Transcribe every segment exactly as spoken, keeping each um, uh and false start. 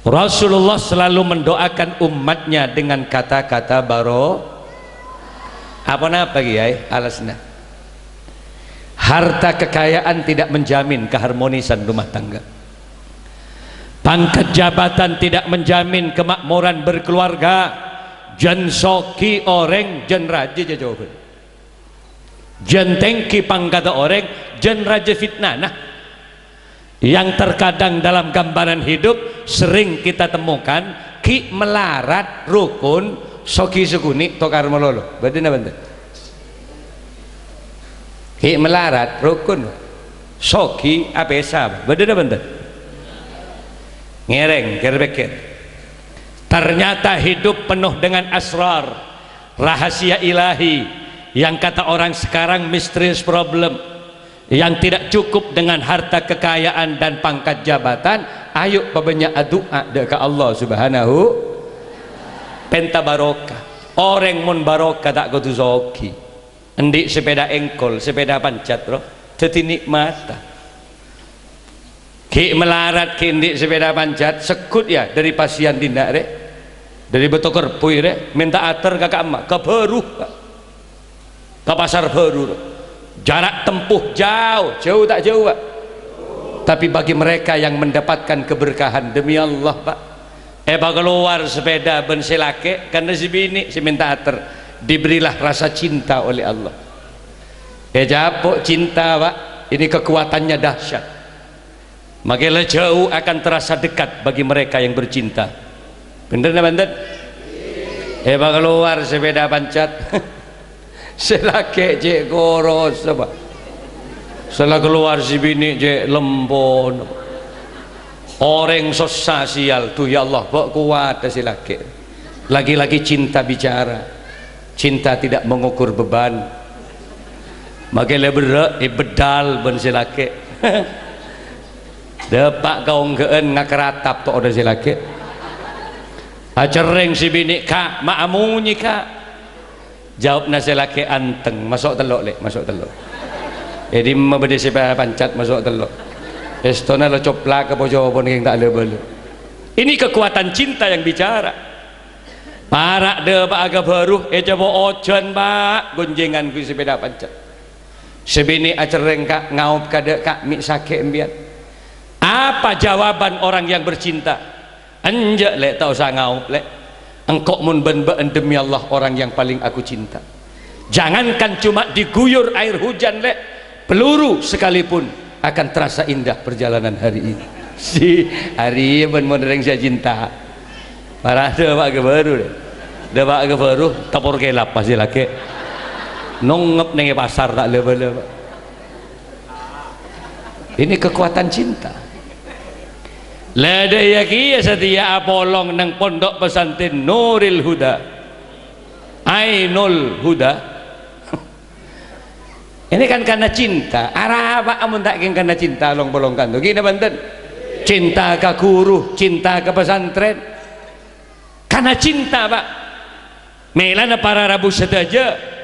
Rasulullah selalu mendoakan umatnya dengan kata-kata baro-, apa napa, Kiai? Alasnya, harta kekayaan tidak menjamin keharmonisan rumah tangga. Pangkat jabatan tidak menjamin kemakmuran berkeluarga. Jân soghi orèng, jân rajâ jhâjhubân. Jân tèngghi pangkaddhâ orèng, jân rajâ fitnana. Yang terkadang dalam gambaran hidup sering kita temukan, ghi' malarat, rokon, soghi sakonè', tokar malolo. Bâdâ napa bhunten? Ghi' malarat, rokon, soghi, apèsa. Bâdâ napa bhunten? Ngèrèng, kèr-pèkkèr. Ternyata hidup penuh dengan asrar, rahasia ilahi, yang kata orang sekarang mysterious problem, yang tidak cukup dengan harta kekayaan dan pangkat jabatan. Ayo pabânnya' adu'a dâ' ka Allah Subhanahu, pènta barokah. Orèng mon barokah ta' kodhu soghi. Endi' sepeda engkol, sepeda pancat, ro? Dâddhi nikmata. Ghi' malarat, ghi' endi' sepeda pancat, segghut, ya, dâri pasiyan dinna', rè. Dâri Bâto Kerbui, rè, mènta ater ka ka'emma, ka Bhâru, Pak. Ka Pasar Bhâru, ro. Jarak tempuh jauh, jauh ta' jauh, Pak? Tapi bagi mereka yang mendapatkan keberkahan, demi Allah, Pak, èpakalowar sepeda bân sè lakè', karna sè binè' sè mènta ater, diberilah rasa cinta oleh Allah. Ècapo' cinta, Pak. Ini kekuatannya dahsyat. Makin jauh akan terasa dekat bagi mereka yang bercinta. Bhender napa bhunten? Èpakalowar sepeda pancat. Sè lakè' cè' korosa, Pak. Sè la kalowar sè binè' cè' lempona. Orèng sossa sial, duh, ya Allah, bâ' kowat sè lakè'. Laki-laki cinta bicara. Cinta tidak mengukur beban. Makin la berrâ', èbeddhâl bân sè lakè'. Dâpa' kaonggâ'ân ngakaratap to' odâ sè lakè'. Acerrèng sè binè', "Ka', ma' amonyè, Ka'?" Jawabna sè lakè', "Anteng, maso' tello', Lè', maso' tello'." È dimma bâdâ sè pa-, pancat maso' tello'. Èstona lo coplak ka po-copona kèng ta' la bâlâ. Ini kekuatan cinta yang bicara. Para' dâpa'a ka Bhâru, ècapo' ojhân, Pak, gonjèngan ghu sepeda pancat. Sè binè' acerrèng, "Ka', ngaop kadâ', Ka', mè' sakè' empèyan." Apa jawaban orang yang bercinta? "Enjâ', Lè', ta' osa ngaop, Lè'. Engko' mon bân bâ'ân demi Allah orang yang paling aku cinta. Jangankan cuma diguyur air hujan, Lè', peluru sekalipun akan terasa indah perjalanan hari ini." Si, arèya bân mon orèng sè cinta. Para' dâpa'a ka Bhâru, Lè'. Dâpa'a ka Bhâru, tepor kèlap pas lakè'. Nongngep neng è pasar ta' la bâlâ, Pak. Ini kekuatan cinta. La dâ' iyâ kèya satèya apolong neng Pondok Pesantren Nuril Huda, Ainul Huda. Ini kan karena cinta. Arapa amun ta' kèng karena cinta, long-polong kanto? Ghi' napa bhunten? Cinta ka ghuru, cinta ka pesantren. Karena cinta, Pak. Mèlana para rabu sadhâjâ,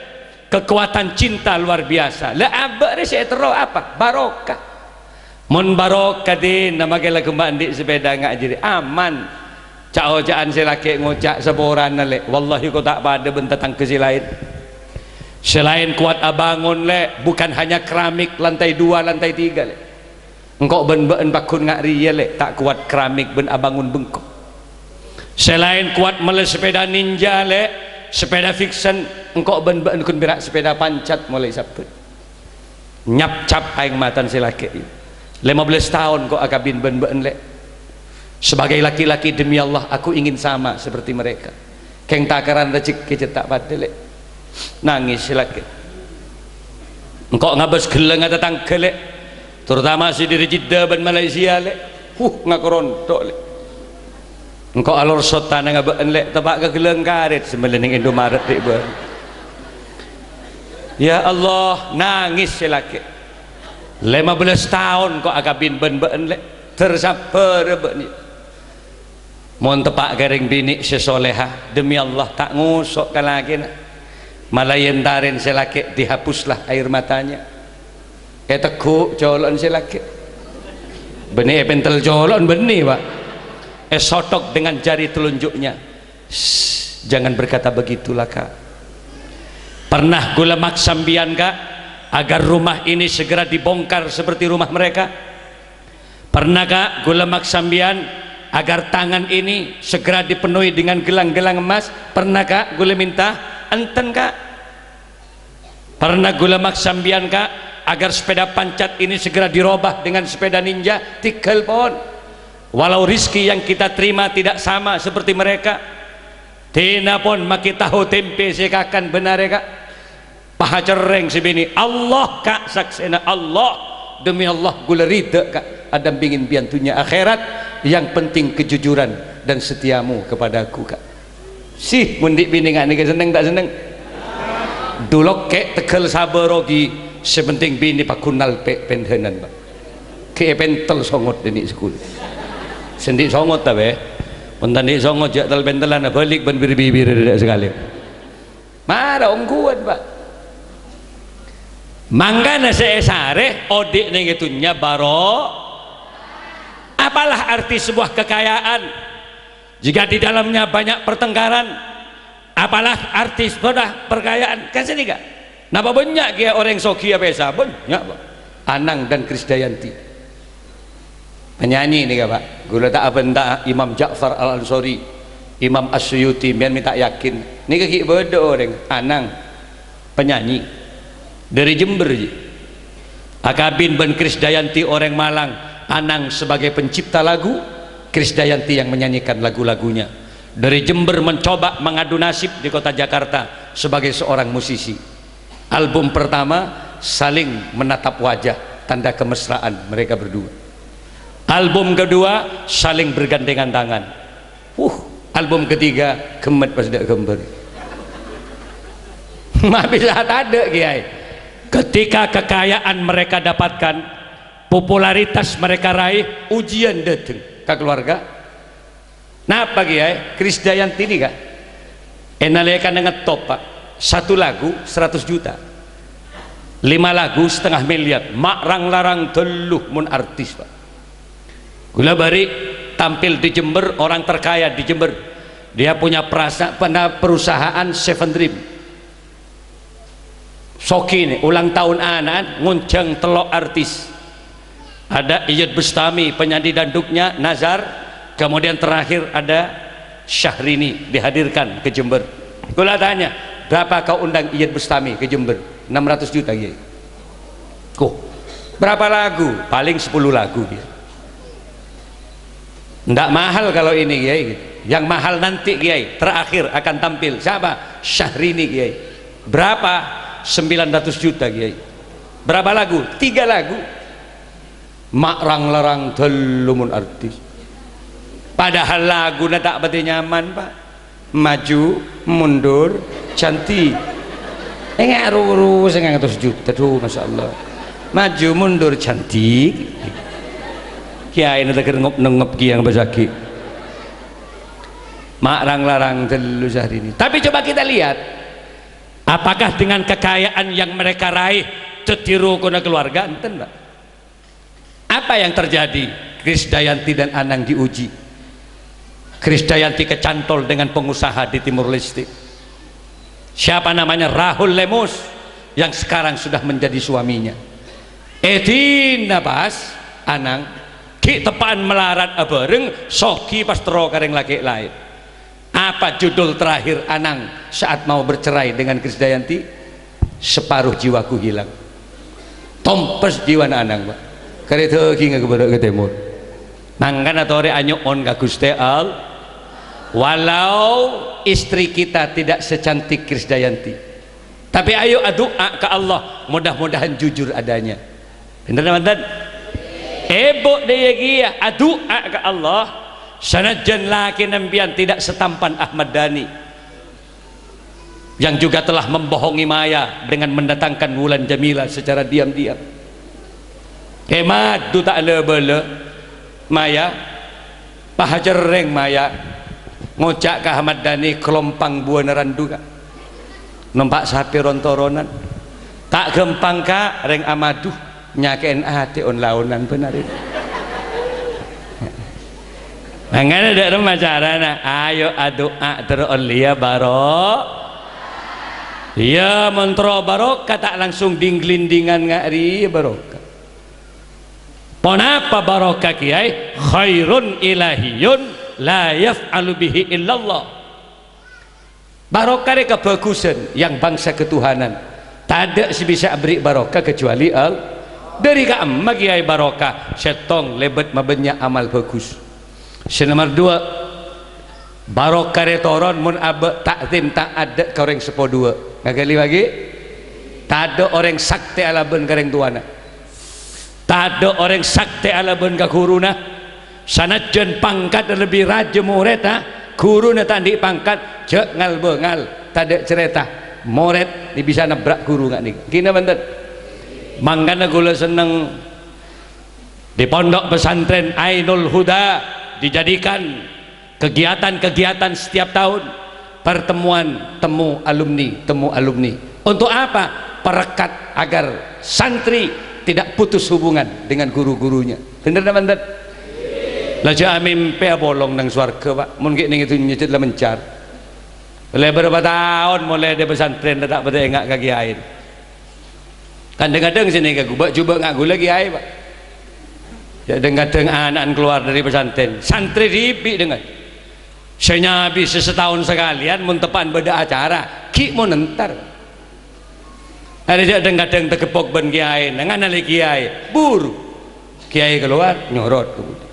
kekuatan cinta luar biasa. La, abâ' rè sè èterro apa? Barokah. Mon barokah, dinna makkè la ghemma endi' sepeda ngajhâri, aman. Ca'-oca'an sè lakè' ngoca' saporana, Lè', wallahi ko' ta' padâ bân tatangghâ sè laèn. Sè laèn kowat abângon, Lè', bukan hanya keramik lantai dua, lantai tiga, Lè'. Engko' bân bâ'ân pagghun nga' rèya, Lè', ta' kowat keramik bân abângon bengko. Sè laèn kowat mellè sepeda Ninja, Lè', sepeda fiction, engko' bân bâ'ân ghun pèra' sepeda pancat molaè Sabbhân. Nyapcap aèng matana sè lakè'. Lèma bellâs taon ko' akabin bân bâ'ân, Lè'. Sebagai laki-laki, demi Allah, aku ingin sama seperti mereka. Kèng takaran rejhekkè jhâ' ta' padâ, Lè'. Nangès sè lakè'. Engko' ngabâs ghellângnga tatangghâ, Lè'. Terutama sè dâri Jeddah bân Malaysia, Lè'. Huh, ngakoronto', Lè'. Engko' alorsot tanangnga bâ'ân, Lè', teppa' ka ghellâng karèt sè mellè neng Indomaret rè' bâ'ân. Ya Allah, nangès sè lakè'. Lèma bellâs taon ko' akabin bân bâ'ân, Lè'. Ter-sabbhârâ bâ'ân, yâ. Mon teppa' ka rèng binè' sè soleha, demi Allah, ta' ngoso' ka lakèna. Malaè èntarèn sè lakè', dihapuslah air matanya. Ètegghu' colo'na sè lakè'. Bânnè èpèntel colo'na bânnè, Pak. Èsothok dengan jari telunjuknya. Shh, jangan berkata begitulah, Kak. Pernah ghulâ maksa sampèyan, Kak, agar rumah ini segera dibongkar seperti rumah mereka? Pernah, Kak, ghulâ maksa sampèyan agar tangan ini segera dipenuhi dengan gelang-gelang emas? Pernah, Kak, ghulâ minta? Enten, Kak. Pernah ghulâ maksa sampèyan, Kak, agar sepeda pancat ini segera dirobah dengan sepeda ninja? Tèghâl pon. Walau rizki yang kita terima tidak sama seperti mereka, dinah pon makè taho tempe sè èkakan bân arè, Kak. Paha cerrèng sè binè', Allah, Kak, saksèna Allah. Demi Allah, ghulâ ridha, Kak, adampingin biyân dhunnya akhèrat. Yang penting kejujuran dan setiamu kepadaku, Kak. Sih, mon dhi' binè' nga' nèka senneng ta' senneng? Dulok kè' tèghâl sabâr ogi, sè penting binè' paggun nalpè' pendhânan, Pak. Kè' èpentel songot dâ' nè' sakulâ. Sè andi' songot ta' bâ? Mon ta' andi' songot, jhâ' tel-pentellan, abâlik bân bir-bibir dâ' sakalè. Mara ongghuwân, Pak. Mangkana sè èsarè odi' neng è dhunnya bâro. Apalah arti sebuah kekayaan jika di dalamnya banyak pertengkaran? Apalah arti sebuah perkayaan? Kan sanèka. Napa bânnya' kèya orèng soghi apèsa? Bânnya', Pak. Anang dan Krisdayanti. Penyanyi nèka, Pak. Ghulâ ta' abhânta Imam Ja'far Al-Ansori, Imam As-Suyuti, mèyan mè' ta' yakin. Nèka ghi' bâdâ orèng, Anang, penyanyi. Dâri Jember, ji. Akabin bân Krisdayanti orèng Malang, Anang sebagai pencipta lagu, Krisdayanti yang menyanyikan lagu-lagunya. Dâri Jember mencoba mengadu nasib di kota Jakarta sebagai seorang musisi. Album pertama, saling menatap wajah, tanda kemesraan mereka berdua. Album kedua, saling bergandengan tangan. Uh, album ketiga, ghemmet pas dâ' ghâmbhâr. Ma' bisa tadâ', Kiai. Ketika kekayaan mereka dapatkan, popularitas mereka raih, ujian dâteng ka keluarga. Napa, Kiai? Krisdayanti nèka, è nalèkana ngetop, Pak, satu lagu seratus juta. Lima lagu setengah miliar. Ma' rang-larang ghâllu mon artis, Pak. Ghulâ bâri' tampil di Jember, orang terkaya di Jember. Dia punya perasa-, punya perusahaan Seven Dream. Soghi nè, ulang tahun ana'an ngonjhâng tello' artis. Ada Iyeth Bustami, penyanyi dangdutnya Nazar, kemudian terakhir ada Syahrini dihadirkan ke Jember. Ghulâ tanya, "Berapa kau undang Iyeth Bustami ke Jember?" "Enam ratus juta, Kiai." "Koh, berapa lagu?" "Paling sepuluh lagu, Kiai." Ndak mahal kalau ini, Kiai. Yang mahal nanti, Kiai. Terakhir akan tampil. Siapa? Syahrini, Kiai. Berapa? Sembilan ratus juta, Kiai. Berapa lagu? Tiga lagu. Ma' rang-larang ghâllu mon artis. Padahal laguna ta' patè nyaman, Pak. Maju, mundur, cantik. Enga' ru-ru sangang atos juta, duh, masyaallah. Maju, mundur, cantik. Kiai nèka ghâr ngop-nengngop kiai ngabâsaghi. Ma' rang-larang ghâllu Syahrini. Tapi coba kita lihat, apakah dengan kekayaan yang mereka raih dhâddhi rokona keluarga? Enten, Pak. Apa yang terjadi? Krisdayanti dan Anang diuji. Krisdayanti kecantol dengan pengusaha di Timor Leste. Siapa namanya? Rahul Lemus, yang sekarang sudah menjadi suaminya. È dinna pas, Anang, ghi' teppa'an malarat abhâreng, soghi pas terro ka rèng lakè' laèn. Apa judul terakhir Anang saat mau bercerai dengan Krisdayanti? Separuh jiwaku hilang. Tompes jiwana Anang, Pak. Karè dhâghingnga ka bârâ' ka tèmor. Mangkana torè anyo'on ka Ghustè All-, walau istri kita tidak secantik Krisdayanti, tapi ayo adu'a ka Allah, mudah-mudahan jujur adanya. Bhender napa enten? Ebhu dâ' iyâ kèya adu'a ka Allah, sanajjân lakèna sampèyan tidak setampan Ahmad Dhani, yang juga telah membohongi Maya dengan mendatangkan Wulan Jamila secara diam-diam. È madu ta' la-bâlâ, Maya, paha cerrèng, Maya, ngoca' ka Ahmad Dhani, "Kalompang buwâna randu, Ka'." Nompa' sapè ron-toronan. Ta' ghâmpang, Ka', rèng amadu, nyakè'è atè on-laonan bân arè. Mangkana dâ' remma carana, ayo adu'a terro ollèya baro-, iyâ, mon terro barokah ta' langsung ding-glindingan nga' rèya barokah. Ponapa barokah, Kèyaè? Khairun ilahiyun la yaf'alu bihi illallah. Barokah rè kabhâghusân yang bangsa ketuhanan. Tadâ' sè bisa aberri' barokah kecuali Al-, dâri ka'emma kèyaè barokah, sèttong lèbât mabânnya' amal bhâghus. Sè nomer duwâ', barokah rè toron mon abâ' ta'zim ta'at ka orèng seppo duwâ'. Ngaghâli bâgi? Tadâ' orèng saktè alabân ka rèng towana. Tadâ' orèng saktè alabân ka ghuruna. Sanajjân pangkatta lebbi rajâ morèdda, ghuruna ta' andi' pangkat, jhâ' ngal-bângal, tadâ' carèta. Morèd nè bisa nabbhârâ' ghuru nga' nèka. Kèna bhunten. Mangkana kaulâ senneng di Pondok Pesantren Ainul Huda dijadikan kegiatan-kegiatan setiap tahun, pertemuan temu alumni, temu alumni. Untuk apa? Perekat agar santri tidak putus hubungan dengan guru-gurunya. Bhender napa bhunten? La jhâ' amèmpè apolong neng sowarghâ, Pak. Mon ghi' neng è dhunnya jhât la mencar. Ollè bârâmpa taon molaè dâri pesantren la ta' patè enga' ka kèyaèna. Kan dhâng-kadhâng sè nèka ghubâ'-jhubâ' nga' ghulâ kèyaè, Pak. Jhâ' dhâng-kadhâng ana'na kalowar dâri pesantren, santrè dhibi' dhâng-kadhâng. Sè nyabisâ sataon sakalèyan mon teppa'na bâdâ acara, ghi' mon entar. Arè jhâ' dhâng-kadhâng tageppok bân kèyaèna, nganalè kèyaè, buru. Kèyaè kalowar, nyorot ka budi.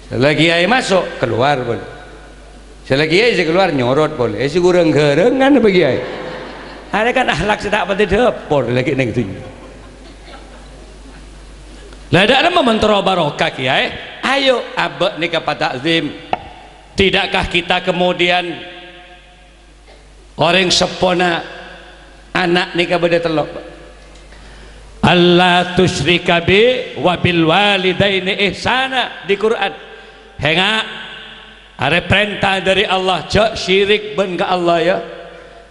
Sè la kèyaè maso', kalowar polè. Sè la kèyaè sè kalowar, nyorot polè. Eh, sè korang ghârângan apa kèyaè? Arè kan akhlak sè ta' patè dâpor laghi' neng dhunnya. La dâ' remma mon terro barokah kèyaè? Ayo, abâ' nèka pata'zim. Tidakkah kita kemudian Orèng seppona ana' nèka bâdâ tello', Pak. "Alla tusyrika bi wa bil walidaini ihsana" di Qur'an. Enga', arè parènta dâri Allah, jhâ' syirik bân ka Allah, ya.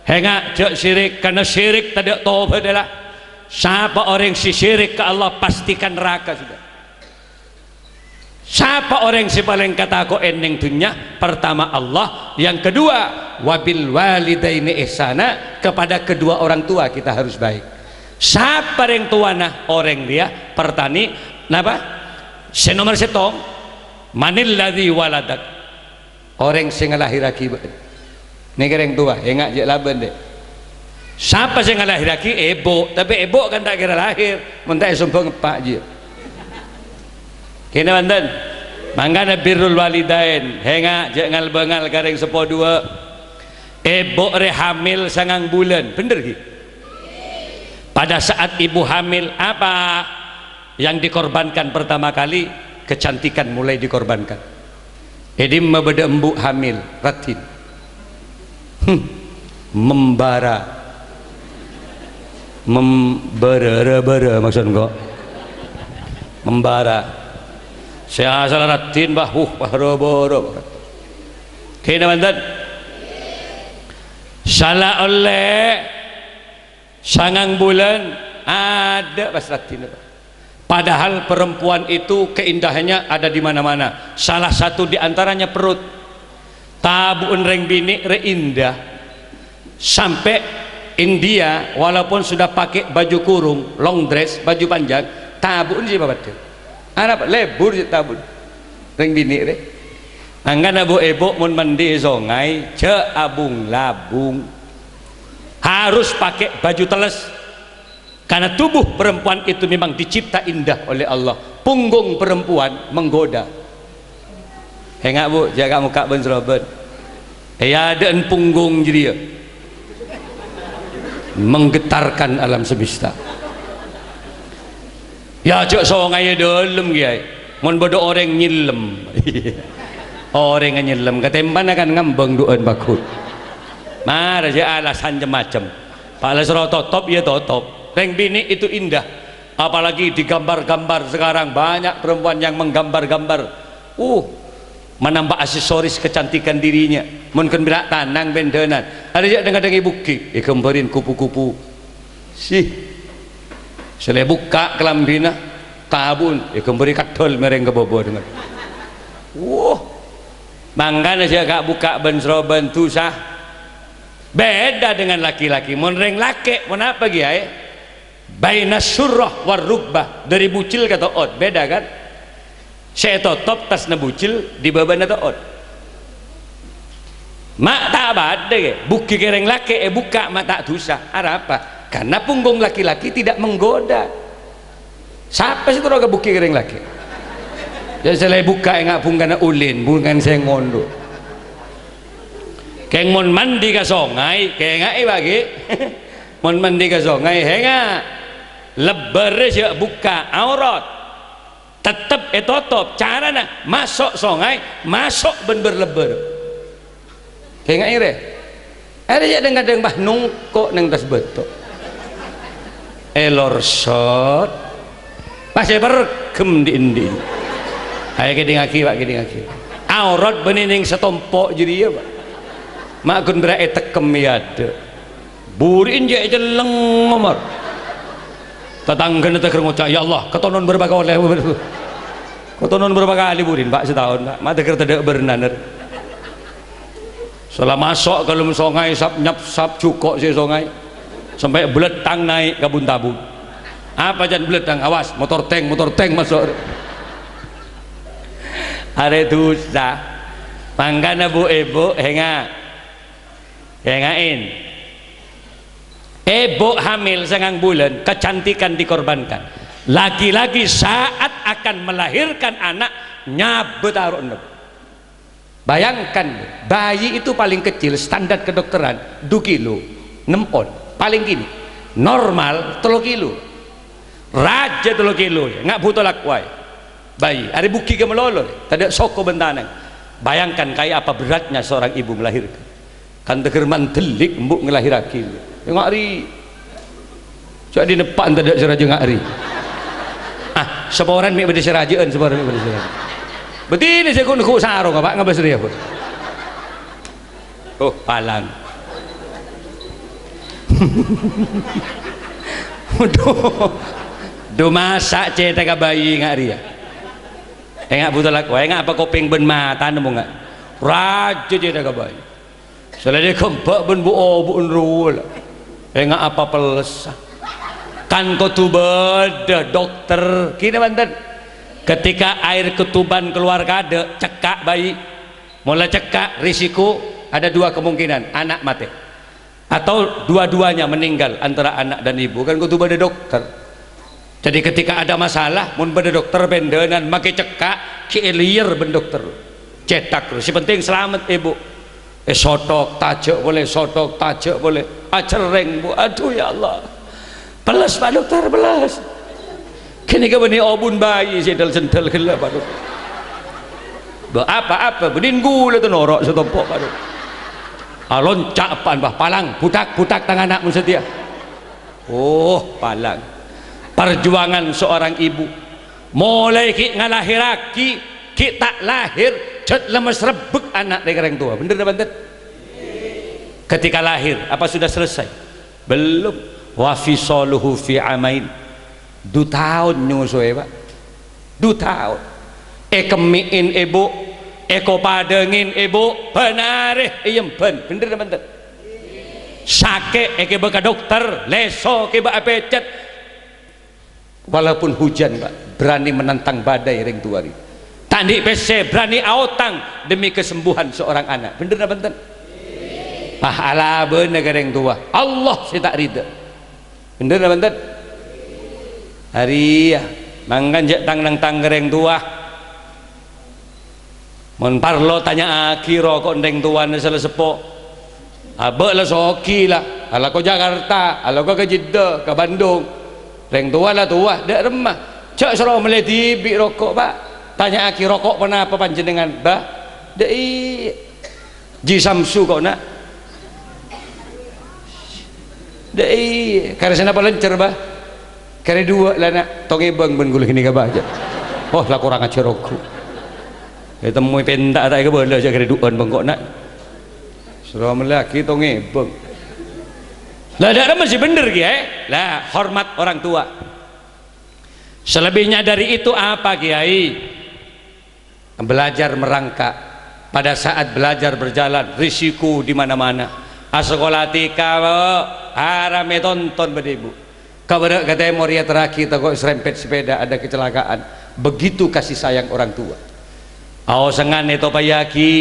Enga', jhâ' syirik, karna syirik tadâ' tobhâddhâ la. Sapa orèng sè syirik ka Allah, pasti ka naraka, sudah. Sapa orèng sè palèng katako'è neng dhunnya? Pertama Allah, yang kedua, "Wabil walidaini ihsana," kepada kedua orang tua kita harus baik. Sapa rèng towana orèng rèya? Pertani, napa? Sè nomer sèttong, "Manilladzi waladak?" Orèng sè ngalahèrraghi bâ'na. Nèka rèng towa, enga' jhâ' labân, Dek. Sapa sè ngalahèrraghi? Ebhu'. Tapè ebhu' kan ta' kèra lahèr, mon ta' èsombhâng eppa' jiyâ. Kèna bhunten. Mangkana birrul walidain, enga' jhâ' ngal-bângal ka rèng seppo duwâ'. Ebhu' rè hamil sangang bulân, bhender ghi? Pada saat ibu hamil, apa yang dikorbankan pertama kali? Kecantikan mulai dikorbankan. È dimma bâdâ embu' hamil, raddhin. Hmm. Membara. Mem-, bara-, bara, maksud engko'. Membara. Sè asalla raddhin, bah, uh, bah, ro-, boro. Kèna bhunten. Sala ollè sangang bulân, adâ' pas raddhinna, Pak. Padahal perempuan itu keindahannya ada di mana-mana. Salah satu di antaranya perut. Tabu'en rèng binè' rè indah. Sampè' India, walaupun sudah pakai baju kurung, long dress, baju panjang, tabu'en sè papadâ. Arapa? Lebur sè tabu'en. Rèng binè' rè. Mangkana bu-, ebhu' mon mandi è songay, jhâ' abung-labung. Harus pakai baju tellès. Karena tubuh perempuan itu memang dicipta indah oleh Allah. Punggung perempuan menggoda. Enga', Bu, jhâ' ka'-mokka' bân-sèrobân. È adâ'na punggung jârèya menggetarkan alam semesta. Ya, jhâ' songay è dâlem, Kèyaè. Mon bâdâ orèng nyellem. Orèng nyellem, katèmpana kan ngambâng du'ân pagghun. Mara jhâ' alasan cem-macem. Pala soro totop, ya totop. Rèng binè' itu indah. Apalagi di gambar-gambar sekarang, banyak perempuan yang menggambar-gambar. Uh, menambah aksesoris kecantikan dirinya. Mon kan bira' tanang bendhânan. Arè jhâ' dhâng-kadhâng èbukè, èghâmbhârin kupu-kupu. Sih. Sè la èbukka' kalambhina, tabu'en, èghâmbhâri kaddhâl mèrèng ka bâbâ dhâng-kadhâng. Wuh, mangkana sè èka'-bukka' bân-srobân dhusa. Beda dengan laki-laki. Mon rèng lakè', ponapa, Kèyaè? Baina surrah war rugbah, dhâri bujil ka to'ot, beda kan? Sè ètotop tasna bujil, è bâbâna to'ot. Ma' ta' bâdâ, Kè. Buggi kèrèng lakè' èbukka' ma' ta' dhusa. Arapa? Karena punggung laki-laki tidak menggoda. Sapa sè terro ka buggi kèrèng lakè'? Ya, sè la èbukka' ènga' bungkana ulin, bungkana sè ngondo. Kèng mon mandi ka songay, kèngaè bâgi. Mon mandi ka songay, hènga'. Lebbhârrâ jhâ' bukka' aurat. Tettep ètotop. Carana maso' songay, maso' bân bâr-lebbhâr. Kèngaè rè. Arè jhâ' dhâng-kadhâng, bâh, nongko' neng attas bâto. Èlorsot. Pas èperghem dhi'-endhi'. Ayo kèdhingngaghi, Pak, kèdhingngaghi. Aurat bânnè neng satompo' jârèya, Pak. Ma' ghun bârâ' ètekkem è adâ'. Buri'in jhâ' ècelleng, Omar. Tatangghâna tèghâr ngoca', "Ya Allah, katonon bârâmpa kalè?" Katonon bârâmpa kalè buri'in, Pak, sataon, Pak? Ma' tèghâr tadâ' bârnana. Sala maso' ka dâlem songay, sap-nyapsap jhuko' sè songay. Sampè' belettang naè' ka bun-tabun. Apa jhân belettang? Awas, motor tank, motor tank maso'. Arè dhusa. Mangkana, bu-èbhu, hènga'. Èngaè. Èbhu hamil sangang bulân, kecantikan dikorbankan. Lagi-lagi saat akan melahirkan anak, nyabâ taro'na. Bayangkan, bayi itu paling kecil, standar kedokteran, du kilo, nem on, paling gini. Normal, tello kilo. Rajâ tello kilo, ya, nga' bhuto lakowa. Bayi, arè buggi ka malolo, tadâ' soko bân tanang. Bayangkan kayak apa beratnya seorang ibu melahirkan. Kan tèghâr mandellik embu' ngalahèrraghi. Ya, nga' rè. Jhâ' dhineppa' tadâ' sè rajâ nga' rè. Ah, saporana mè' bâdâ sè rajâ'ân, saporana mè' bâdâ sè rajâ'ân. Bâdinè sè ghu'-neggu' sarong, apa ngabâs rèya, Bu? Oh, palang. Waduh. Dhu masa' cèthagghâ bayi nga' rèya. Enga' bhuto lakowa, enga' apa kopèng bân matana monga'. Rajâ cèthagghâ bayi. Sè la èghâmbhâ' bân bu-obu'na rowa la. Enga' apa pellessa. Kan kodhu bâdâ dokter. Gini, bhunten. Ketika air ketuban keluar kadâ', cekka' bayi. Mon la cekka', risiko ada dua kemungkinan, anak mati. Atau dua-duanya meninggal, antara anak dan ibu. Kan kodhu bâdâ dokter. Jadi ketika ada masalah, mon bâdâ dokter bhuntenan, makè cekka', ghi' èlèyèr bân dokter. Cèthak terus. Sè penting selamat, Ibu. Èsothok, tajâk polè, sothok, tajâk polè. Acerrèng, Bu. Aduh, ya Allah. Pelles, Pak Dokter, pelles. Ghânèka bânnè obu'na bayi sè dâl-sendâl ghellâ', Pak Dokter. Bâ, apa-apa, bânnè ghulâ ta' noro' sè tompo', Pak Dokter. Alonca' eppa'na, Pak, palang, butak, butak tang ana' mon satèya. Oh, palang. Perjuangan seorang ibu. Molaè ghi' ngalahèrraghi, ghi' ta' lahèr, jhât lemmes rebbek ana' rè-, rèng towa. Bhender napa enten? Ketika lahir, apa sudah selesai? Belum. Wa fisaluhu fi amain. Du taon nyosoè, Pak. Du taon. Èkemmè'è, Bu. Èkopadângè, Bu. Bân arè èyembhân. Bhender napa enten? Sakè' èkèbâ ka dokter, lèso kèbâ apècèt. Walaupun hujan, Pak, berani menantang badai rèng towa rè. Ta' andi' pèssè, berani aotang demi kesembuhan seorang anak. Bhender napa enten? Ah, alabâna ka rèng towa. Allah sè ta' rida. Bhender napa enten? Arèya, mangkana jhâ' tang-nangtang ka rèng towa. Mon parlo, tanya'aghi roko' rèng towana sè la seppo. Abâ' la soghi la, alako Jakarta, alako ka Jeddah, ka Bandung. Rèng towa la towa, dâ' remma. Jhâ' soro mellè dhibi' roko', Pak. Tanya'aghi, "Roko' ponapa panjhennengngan, Bah?" "Dâ' iyâ." "Ji Samsu ko', Na'." "Dâ' iyâ." "Karè sanapa lencer, Bah?" "Karè duwâ' la, Na', tong èbâng bân ghulâ ghânèka, Bah." "Oh, la korang ajhâr ongghu. Ètemmowè pènta' ta' èkabâlâ, jhâ' karè duwâ'ân bengko', Na'." Soro mellèaghi tong èbâng. La, dâ' remma sè bhender, Kèyaè. La, hormat orang tua. Selebihnya dari itu apa, Kèyaè? Belajar merangkak. Pada saat belajar berjalan, risiko di mana-mana. Asakola T K, Bu, haram ètonton, Bapak Ibu. Ka bârâ' ka tèmor, èyaterraghi tako' serempet sepeda, ada kecelakaan. Begitu kasih sayang orang tua. Aosangan ètopayyaghi,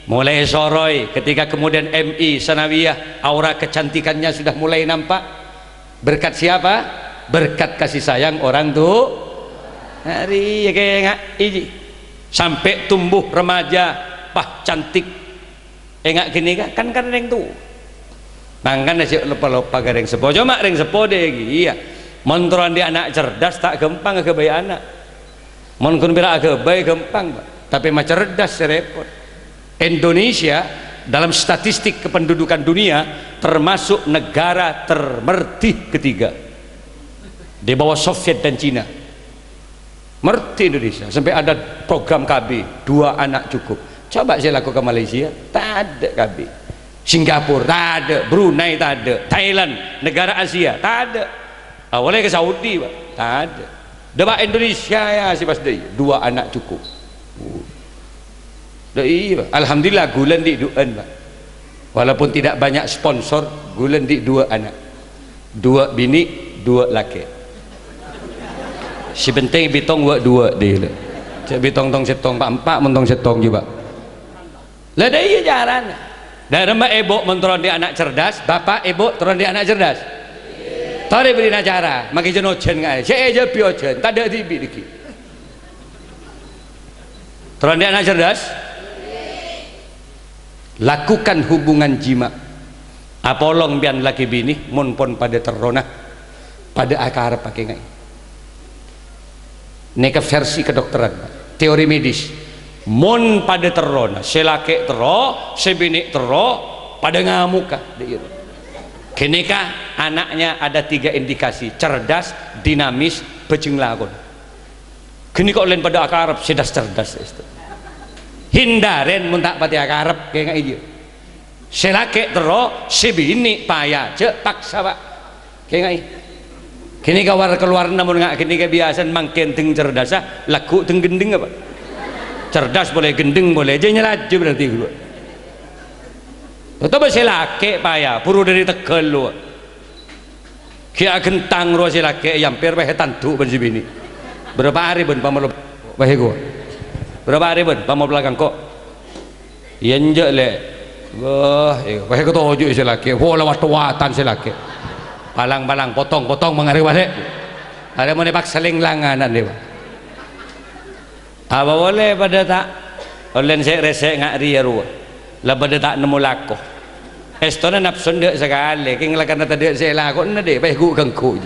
molaè soroy, ketika kemudian M I, sanawiyah, aura kecantikannya sudah mulai nampak. Berkat siapa? Berkat kasih sayang orang tu-, Hari, ya, kayak nggak, iji. Sampai tumbuh remaja, wah, cantik. Enggak gini kan? Kan, kan rèng tu. Mangkana jhâ' loppa-loppa ka rèng seppo. Coma rèng seppo dâ' iyâ. Mon terro andi' ana' cerdas, ta' ghâmpang aghâbây ana'. Mon ghun pèra' aghâbây ghâmpang, Pak. Tapè macerdas sè rèpot. Indonesia dalam statistik kependudukan dunia termasuk negara termerdeh ketiga. Di bawah Soviet dan Cina. Merdeh Indonesia, sampai ada program K B, dua anak cukup. Coba sè lako ka Malaysia, tadâ' K B. Singapura, tadâ'. Brunei, tadâ'. Thailand, negara Asia, tadâ'. Awalnya ke Saudi, Pak. Tadâ'. Dâ' Pak Indonesia ya, sè pas dâ' iyâ, dua anak cukup. Dâ' iyâ, Pak. Alhamdulillah, ghulâ andi' duwâ'ân, Pak. Walaupun tidak banyak sponsor, ghulâ andi' duwâ' ana'. Duwâ' binè', duwâ' lakè'. Sè penting bhitong wâ' duwâ' dâ' iyâ. Jhâ' bhitong tong sèttong, pa'-empa' mon tong sèttong jiyâ, Pak. Lah, dâ' iyâ carana. Dâ' remma, Èbhu, mon terro andi' ana' cerdas, Bapa', Èbhu, terro andi' ana' cerdas. Torè bârina cara, makkè jhân ojhân ngaè. Sè èjhâbi ojhân, tadâ' dhibi' dhâggi'. Terro andi' ana' cerdas? Lakukan hubungan jima. Apolong bi'en lakè binè, mon pon padâ terrona, padâ akarep akèngaè. Nèka versi kedokteran, teori medis. Mon padâ terrona, sè lakè' terro, sè binè' terro, padâ ngamoka. Ghânèka anaknya ada tiga indikasi, cerdas, dinamis, bhâjheng lakon. Ghânèka ollèna padâ akarep, sè das-cerdas, èsto. Hindarè mon ta' patè akarep, kèngaè iyâ. Sè lakè' terro, sè binè' paya, jhâ' paksa, Pak. Kèngaè. Ghânèka war-kaluwarna mon nga' ghânèka biyasana mangkèn dhing cerdassa, lagghu' dhing ghendheng apa? Cerdas polè, ghendheng polè, jhâ' nyalajâ berarti ghulâ. Otabâ sè lakè' paya, buru dâri Tegal lo. Ghi' aghentang rowa sè lakè' èyampèr, wèh, ètandhu' bân sè binè'. Bârâmpa arè bân pamolo, wèh, èko? Bârâmpa arè bân pamolo kangko? Iyâ, enjâ', Lè'. Wah, iyâ, wèh, èkatoju' sè lakè'. Wah, la wat-towatan sè lakè'. Palang-palang, potong-potong, mangarè, wah, Lè'. Arè mon èpaksa lènglangan, Lè', wah. Apa polè padâ ta' ollèna sè rèsè' nga' rèya rowa. La padâ ta' nemmo lako. Èstona napsona dâ' sakalè, kèng lakana tadâ' sè èlakonè dâ', pèghu' ganggu.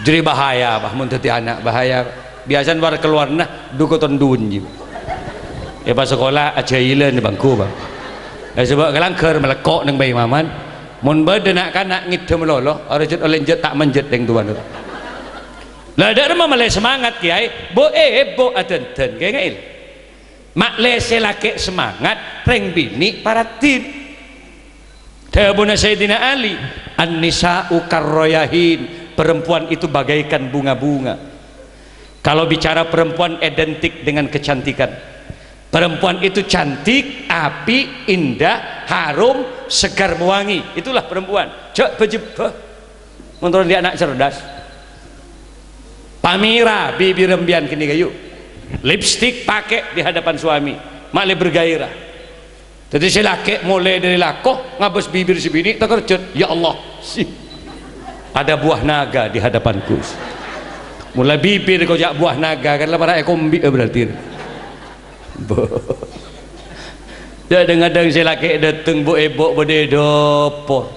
Jârèya bahaya, Pak, mon dhâddhi ana', bahaya. Biyasana war-kaluwarna dhu-koton dhuwâ' jiyâ. È, pas sakola ajhâilân bângku, Pak. È, sabâ' kalangghâr malèkko' neng bâi maman. Mon bâdâ na'-kana' ngèdhâ malolo, ora jhât ollè jhât ta' manjhât dhing towana. La, dâ' remma malè semangat, Kèyaè? Bu, Èbhu adhândhân, kèngaè. Ma'lè sè lakè' semangat, rèng binè' paraddhin. Dhâbuna Sayyidina Ali, "An-nisa'u karroyahin," perempuan itu bagaikan bunga-bunga. Kalau bicara perempuan identik dengan kecantikan. Perempuan itu cantik, apik, indah, harum, segar, mewangi. Itulah perempuan. Jhâ' bâ-jhebbhâ. Mon terro andi' ana' cerdas. Pamèra bibirrâ sampèyan ghânèka, yu. Lipstik pakè di hadapan suami. Ma'lè bergairah. Dhâddhi sè lakè' molè dâri lako, ngabâs bibir sè binè', takerjhât, "Ya Allah, si, ada buah naga di hadapanku." Mola bibir koca'na buah naga, kan la para' èkombi', berarti. Bo. Kadhâng-kadhâng sè lakè' dâteng, Bu, Èbhu bâdâ è dâpor.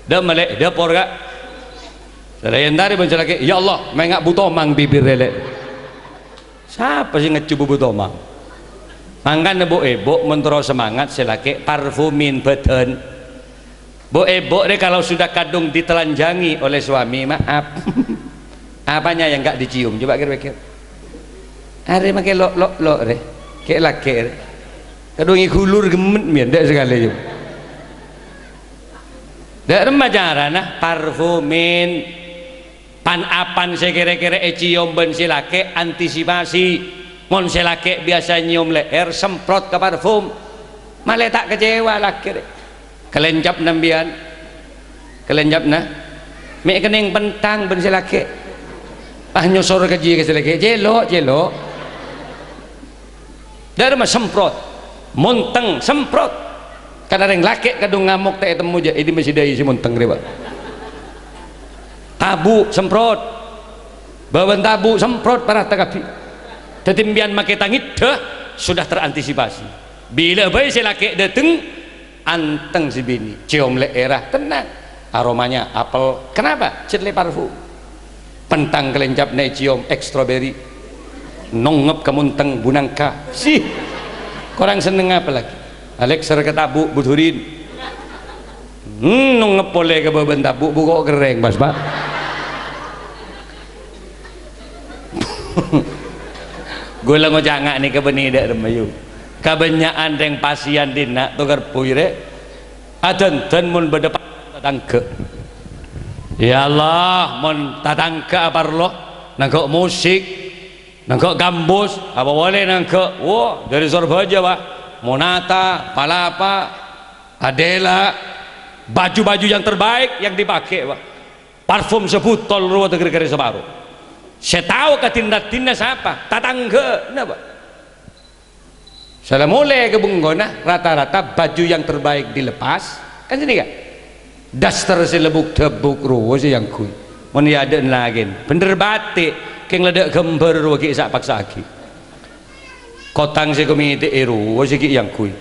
Dâ' malè, dâpor, Ka'. Salaèn tarè bân sè lakè', "Ya Allah, mènga' Bu Tomang bibirrâ, Lè'." Sapa sè ngejjhu Bu Tomang? Mangkana, Bu, Èbhu, mon terro semangat sè lakè' parfumin bâdân. Bu, Èbhu rè kalau sudah kadung ditelanjangi oleh suami, maaf. Apanya yang nggak dicium? Coba kira-kira. Arè makè lo'-, lo'-, lo' rè. Kè' lakè' rè. Kadung èghulur gemmet mèyan, dâ' sakalè, yu. Dâ' remma carana parfumin. Pan-apan sè kèra-kèra èciom bân sè lakè', antisipasi. Mon sè lakè' biyasa nyèyom lè'èr, semprot ka parfum. Malè ta' kecewa lakè' rè. Kalèncap sampèyan. Kalèncapna. Mè' kennèng pentang bân sè lakè'. Ah, nyosor kajhi ka sè lakè'. Cèlo', cèlo'. Dâremma semprot. Montèng, semprot. Karna rèng lakè' kadhung ngamok ta' ètemmo jâ' è dimma sè dâi sè montèng rè, Pak. Tabu', semprot. Bâbâna tabu', semprot, parata kabbhi. Dâddhi, sampèyan makè tangiddhâ, sudah terantisipasi. Bilâ bhâi sè lakè' dâteng, anteng sè binè', cèyom lè'èrra, tenang. Aromanya apel. Kenapa? Jhât lè parfum. Pentang kalèncapna ècèyom, èk stroberi. Nongngep ka montèng, bunangka. Sih. Korang senneng apa lagi? Alèk sèr ka tabu', budurin. Hmm, nongngep polè ka bâbâna tabu', bu ko' kerrèng, pas, Pak. Ghulâ ngoca' nga' nèka bânnè dâ' remma, yu. Kabânnya'an rèng pasèyan dinna' tokar bhuy rè. Adhândhân mon bâdâ pa-, tatangghâ. Ya Allah, mon tatangghâ aparlo, nangghu' musik, nangghu' gambus, apa polè nangghu', wo, dâri Sorbhâjâ, Pak. Monata, Palapa, Adela, baju-baju yang terbaik yang dipakai, Pak. Parfum sabotol rowa tèghâr-ghârâ saparo. Sè tao kadin-raddhinna sapa? Tatangghâna, Pak. Sala molè ka bengkona, rata-rata baju yang terbaik dilepas. Kan sènè, kan? Daster sè lebuk-debuk rowa sè èangghuy. Mon è adâ'na lakèn, bhendher batik, kèng la dâ' ghâmbhâr rowa ghi' sa'-paksa'aghi. Kotang sè komètè'è rowa sè ghi' èangghuy.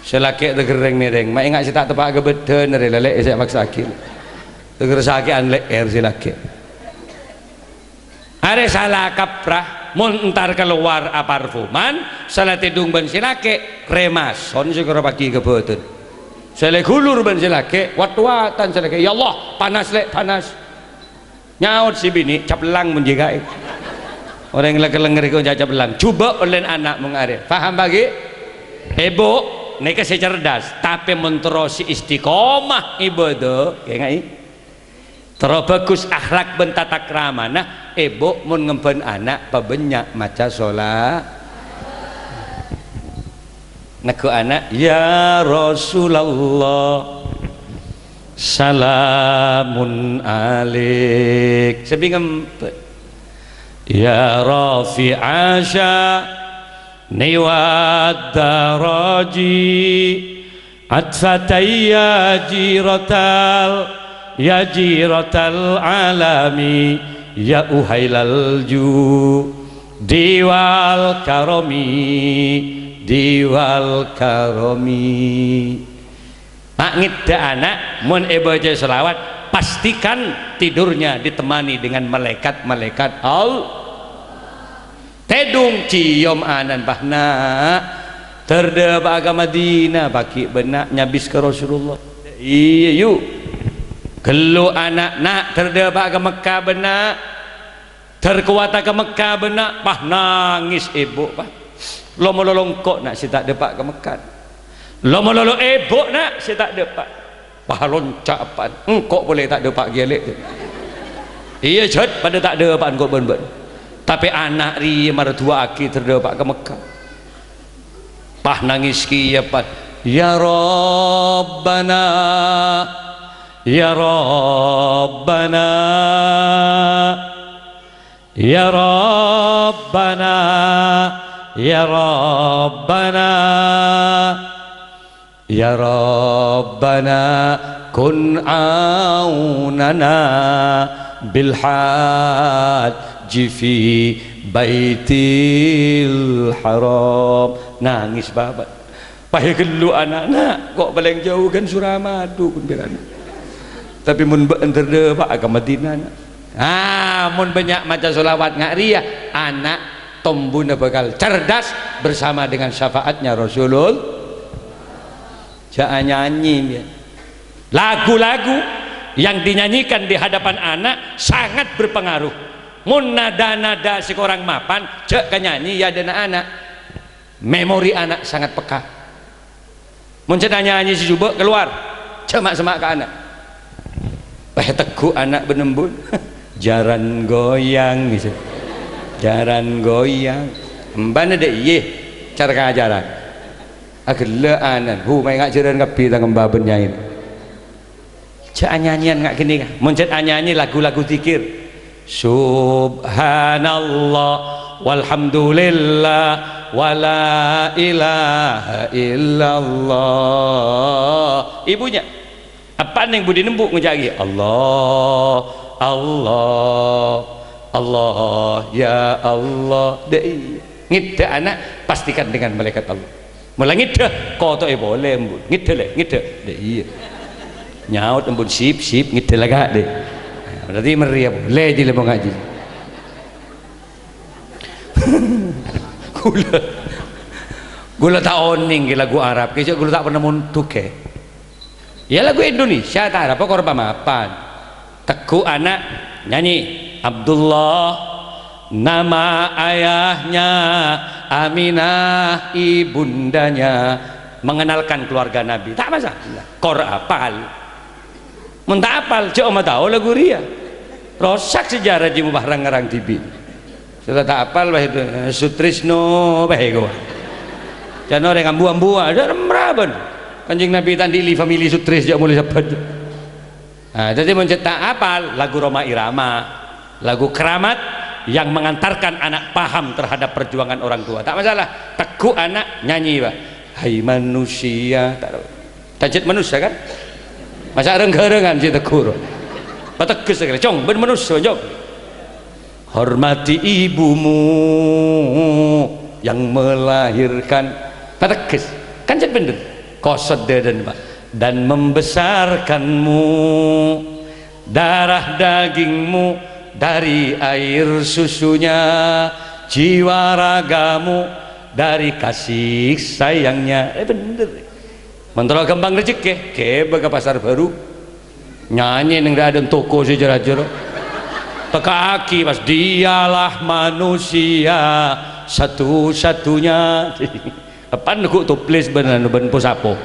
Sè lakè' tèghâr rèng-mèrèng, ma' enga' sè ta' teppa'a ka bâdâna rè, la lè' sè èpaksa'aghi. Tèghâr sakè'an lè'èr sè lakè'. Arè sala kaprah, mon entar kalowar aparfuman, sala tèdung bân sè lakè', rèmason sè karo paghi ka bâdân. Sala ghulur bân sè lakè', wat-watan sè lakè', "Ya Allah, panas, Lè', panas." Nyaot sè binè', "Capllang mon jâgâ'è." Orèng la kelengngèr iku ca-, capllang. Jhubâ' ollèna ana' mon arè. Paham, Pak, ghi? Ebhu, nèka sè cerdas, tapè mon terro sè istiqomah ibadah, kèngaè. Terro bhâghus akhlak bân tatakramana, ebhu mon ngembhân ana' pabânnya' maca sola-, Neggu' ana', "Ya Rasulullah, salamun alaik." Sè bingem, "Ya rafi'a sya'ni wad daraji, atfatayya jiratal, ya jiratal alami, ya uhailal judi wal karami, di wal karami." Ngèdhâ ana', mon èbâca sholawat, pastikan tidurnya ditemani dengan malaikat-malaikat Al-, tèdung cèyom ana'na, "Bâh, Na', dâr dâpa'a ka Madinah, paghi' bâ'na nyabis ka Rasulullah." "Iyâ, yu." Ghellu ana', "Na', dâr dâpa'a ka Mekkah, bâ'na." Dâr kowata ka Mekkah bâ'na, pas nangès ebhu, pas. Lo-malolo engko', na', sè ta' dâpa' ka Mekkah. Lo-malolo ebhu, na', sè ta' dâpa'. Pas lonca' eppa'na. Engko' polè ta' dâpa' ghi' alè'. Iyâ, jhât, padâ ta' dâpa' engko' bân bâ'na. Tapè ana' rèya mara du'aaghi dâr dâpa' ka Mekkah. Pas nangès kèya, pas. Ya Rabbana, ya Rabbana. Ya Rabbana, ya Rabbana, ya Rabbana, kun aunana bil hajji fi baitil haram. Nangès bâbâ. Pas èghellu ana', "Na', ko' palèng jhâu ghân Suramadu, ghun pèran. Tapè mon bâ'na dâr dâpa'a ka Madinah, na'." Ah, mon bânnya' maca sholawat nga' rèya, ana' tombuna bhâkal cerdas bersama dengan syafaatnya Rasulullah. Jhâ' nyanyi, ya. Lagu-lagu yang dinyanyikan di hadapan anak sangat berpengaruh. Mon nada-nada sè korang mapan, jhâ' kanyanyi è adâ'na ana'. Memori ana' sangat peka. Mon sè nyanyi sè jhubâ' kalowar, jhâ' ma'-, sema' ka ana'. Wah, tegghu' ana' bân embun. Jaran goyang, gitu. Jaran goyang. Embana dâ' iyâ, car-kacaran. Aghellâ' anan, hu, maènga' jârân kabbhi tang emba bân nyaèna. Jhâ' anyanyian nga' ghânèka. Mon jhât anyanyi lagu-lagu dzikir. Subhanallah, walhamdulillah, wala ilaha illallah. Ibunya, apa neng budi nembu ngejagi? Allah, Allah, Allah, ya Allah. Dâ' iyâ. Ngèdhâ ana', pastikan dengan malaikat Allah. Mula ngèdhâ, koto'è polè, embun. Ngèdhâ, lè, ngèdhâ. Dâ' iyâ. Nyaot, embun, "Sip, sip, ngèdhâ la, Kak," dâ'. Berarti mèriyâ polè jâ' lè mau ngajhi. Ghulâ, ghulâ ta' onèng ghi' lagu Arab, kèya ghulâ ta' pernah mondhuk, kè. Ya, lagu Indonesia, ta' arapa korba mapan. Tegghu' ana' nyanyi, "Abdullah, nama ayahnya, Aminah ibundanya." Mengenalkan keluarga Nabi. Ta' masalah. Kor apal. Mon ta' apal, jhâ' omah tao lagu rèya. Rosak sejarah Jimubah rang-ngarang dhibi'. Sè la ta' apal, wah, itu, eh, Sutrisno, wah, iku. Can orèng ambu-ambu, ada remraban. Kanjeng Nabi ta' andi' li famili Sutris, jhâ' molè sabbhân. Nah, jadi mon cè' ta' apal, lagu Rhoma Irama, lagu keramat yang mengantarkan anak paham terhadap perjuangan orang tua. Ta' masalah, tegghu' ana' nyanyi, Pak. Hai manusia, ta' Tajhât manossa, kan? Masa' reng-gharengan sè tegghu'. Pategghes akhirnya, "Cong, bân manossa, Cong. Hormati ibumu yang melahirkan." Pategghes. Kan cè' bhendher. Kosot dâdâna, Pak. "Dan membesarkanmu, darah dagingmu dari air susunya, jiwa ragamu dari kasih sayangnya." Eh, bhendher. Mon terro ghâmpang rejekkè, ghibâ ka Pasar Baru. Nyanyi neng dâ' adâ'na toko sè jhâr-ajhâr. Tekka'aghi pas, "Dialah manusia satu-satunya." Apa neggu' toples bân anu, bân posapo.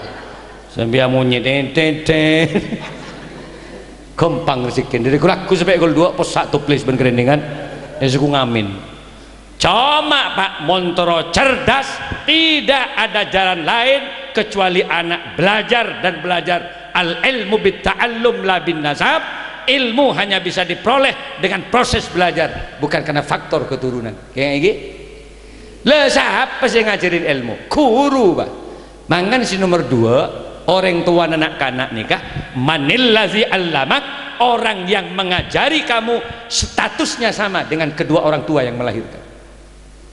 Sampèyan monyè, "Ten, ten, ten." Ghâmpang rejekkèna. Dâri lagghu sampè' kol duwâ' possa' toples bân krènèngan. È suku ngamin. Coma, Pak, mon terro cerdas, tidak ada jalan lain kecuali ana' belajar dan belajar. Al-ilmu bit-ta'allum la bin-nasab. Ilmu hanya bisa diperoleh dengan proses belajar, bukan karena faktor keturunan. Kèng iki? Lah, sapa sè ngajhâri ilmu? Ghuru, Pak. Mangkana sè nomer duwâ', orèng towana na'-kana' nèka, "Manillazi allamak?" Orang yang mengajari kamu statusnya sama dengan kedua orang tua yang melahirkan.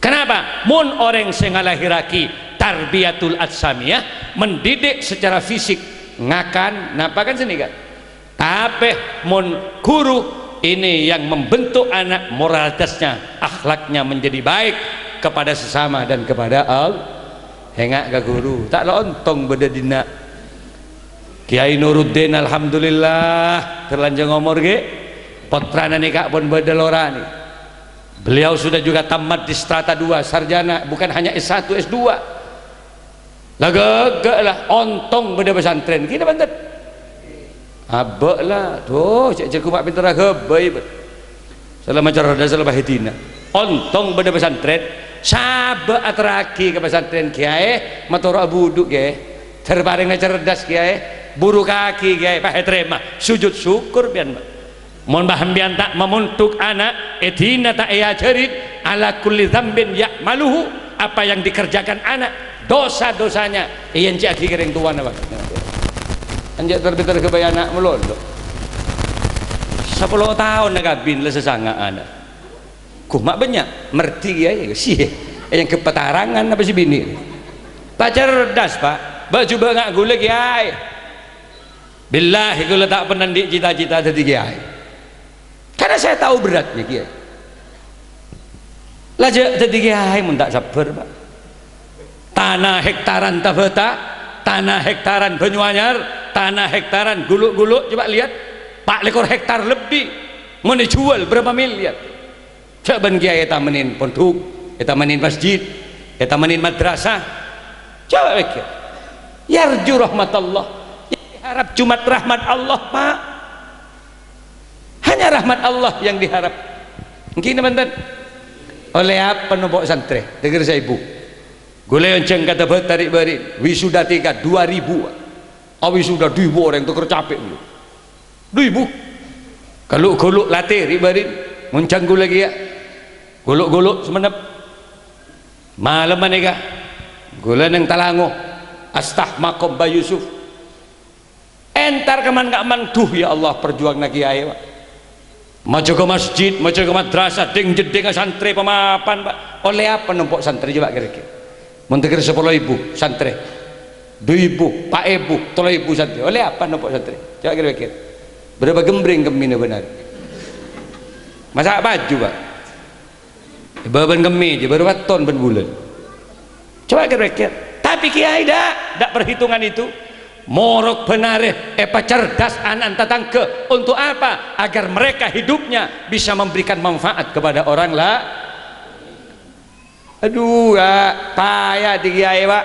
Kenapa? Mon orèng sè ngalahèrraghi tarbiyatul ajsamiyah, mendidik secara fisik, ngakan, napa kan sanèka? Tapè mon ghuru, ini yang membentuk anak moralitasnya, akhlaknya menjadi baik kepada sesama dan kepada Allah. Enga' ka ghuru, ta' la ontong bâdâ dinna'. Kiai Nuruddin, alhamdulillah, terlanjang omor, ghi. Pottrana nèka pon bâdâ lorana. Beliau sudah juga tamat di strata dua, sarjana, bukan hanya S satu, S dua. La ghâghâ la, ontong bâdâ pesantren. Ghi napa enten? Abâ' la, duh, cè', cè' ghumma' pènterra ghâbây, bâ. Salama cerdas, salama hedina. Ontong bâdâ pesantren, sabâ' aterraghi ka pesantren, Kiai, matoro' abudhu', Kiai. Ter parèngnga cerdas, Kiai. Burukaghi, Kiai, pas ètarèma. Sujud syukur, piyan, Pak. Mon bâ sampèyan ta' mamondhuk ana', è dinna ta' èajhâri, ala kulli dzambin ya'maluhu, apa yang dikerjakan anak, dosa-dosanya, èèncè'aghi ka rèng towana, Pak. Enjâ' ter-bhâter ghâbây ana' malolo. Sapolo taon la kabin, la sasanga ana'. Ghumma' bânnya', mèrdi, Kiai, sih, èanggep patarangan apa sih binè'? Pacerdas, Pak. Bâ' jhubâ' nga' ghulâ, Kiai. Billahi, kaulâ ta' pernah andi' cita-cita dhâddhi kiai. Karena saya tahu beratnya kiai. Lajâ' dhâddhi kiai mon ta' sabbhâr, Pak. Tanah hektaran Tabata, tanah hektaran Banyuanyar, tanah hektaran Guluk-Guluk, coba lihat. Empat lekor hektar lebih. Mon èjhuwâl, berapa miliar? Jhâ' bân kiai ètamenin pondhuk, ètamenin masjid, ètamenin madrasah. Coba pèkkèr. Yarju rahmatallah. Yang diharap cuma rahmat Allah, Pak. Hanya rahmat Allah yang diharap. Èngghi napa enten? Ollè apa nompo' santrè? Dengngèr sè ibu. Ghulâ onjhâng ka Tabata ri'-bâri', wisuda tingkat dua ribu. Awisuda du èbu orèng, tokèr capè' ghulâ. Du èbu. Ghâlu-ghâlu latè ri'-bâri', ngonjhâng ghulâ kèya. Ghâlu-ghâlu samennep. Malem panèka, ghulâ neng Talango, astah makom Mbah Yusuf. Entar ka'man-ka'man, duh, ya Allah, parjuwânganna kèyaè, Pak. Majâgâ masjid, majâgâ madrasah, dhing-jeddhingnga santrè pamapan, Pak. Ollè apa nompo' santrè, coba kèr-kèr? Mon tokèr sapolo èbu santrè, du èbu, pa' èbu, tello èbu santrè. Ollè apa nompo' santrè? Coba kèr-kèr. Bârâmpa ghembrèng kemmèna bân arè? Masa' paju, Pak? Bâbân kemmè jâ bârâmpa ton bân bulân. Coba kèr-kèr. Tapè kèyaè dâ', dâ' perhitungan itu. Morok bân arè èpacerdas ana'na tatangghâ. Untuk apa? Agar mereka hidupnya bisa memberikan manfaat kepada orang la-, Adu, ya, paya dhâddhi kèyaè, Pak.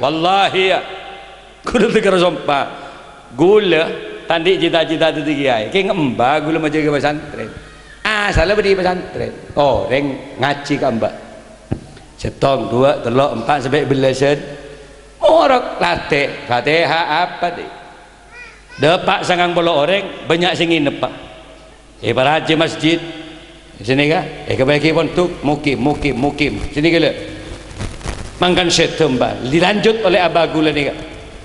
Wallahi, ya. Ghulâ tokèr sompa. Ghulâ ta' andi' cita-cita dhâddhi kèyaè. Kèng emba ghulâ majâgâ pasantrèn. Asalla bâdâ pasantrèn. Orèng ngajhi ka emba. Sèttong, duwâ', tello', empa', sampè' bellâsân. Morok latè, Fatihah apa, dhi? Dâpa' sangang polo orèng, bânnya' sè ngènep, Pak. Èparajâ masjid. Sènèka, èkabâghi pondhuk, mukim, mukim, mukim. Sènèka, lè. Mangkana sèdhâ, Pak. Dilanjut oleh abah ghulâ nèka.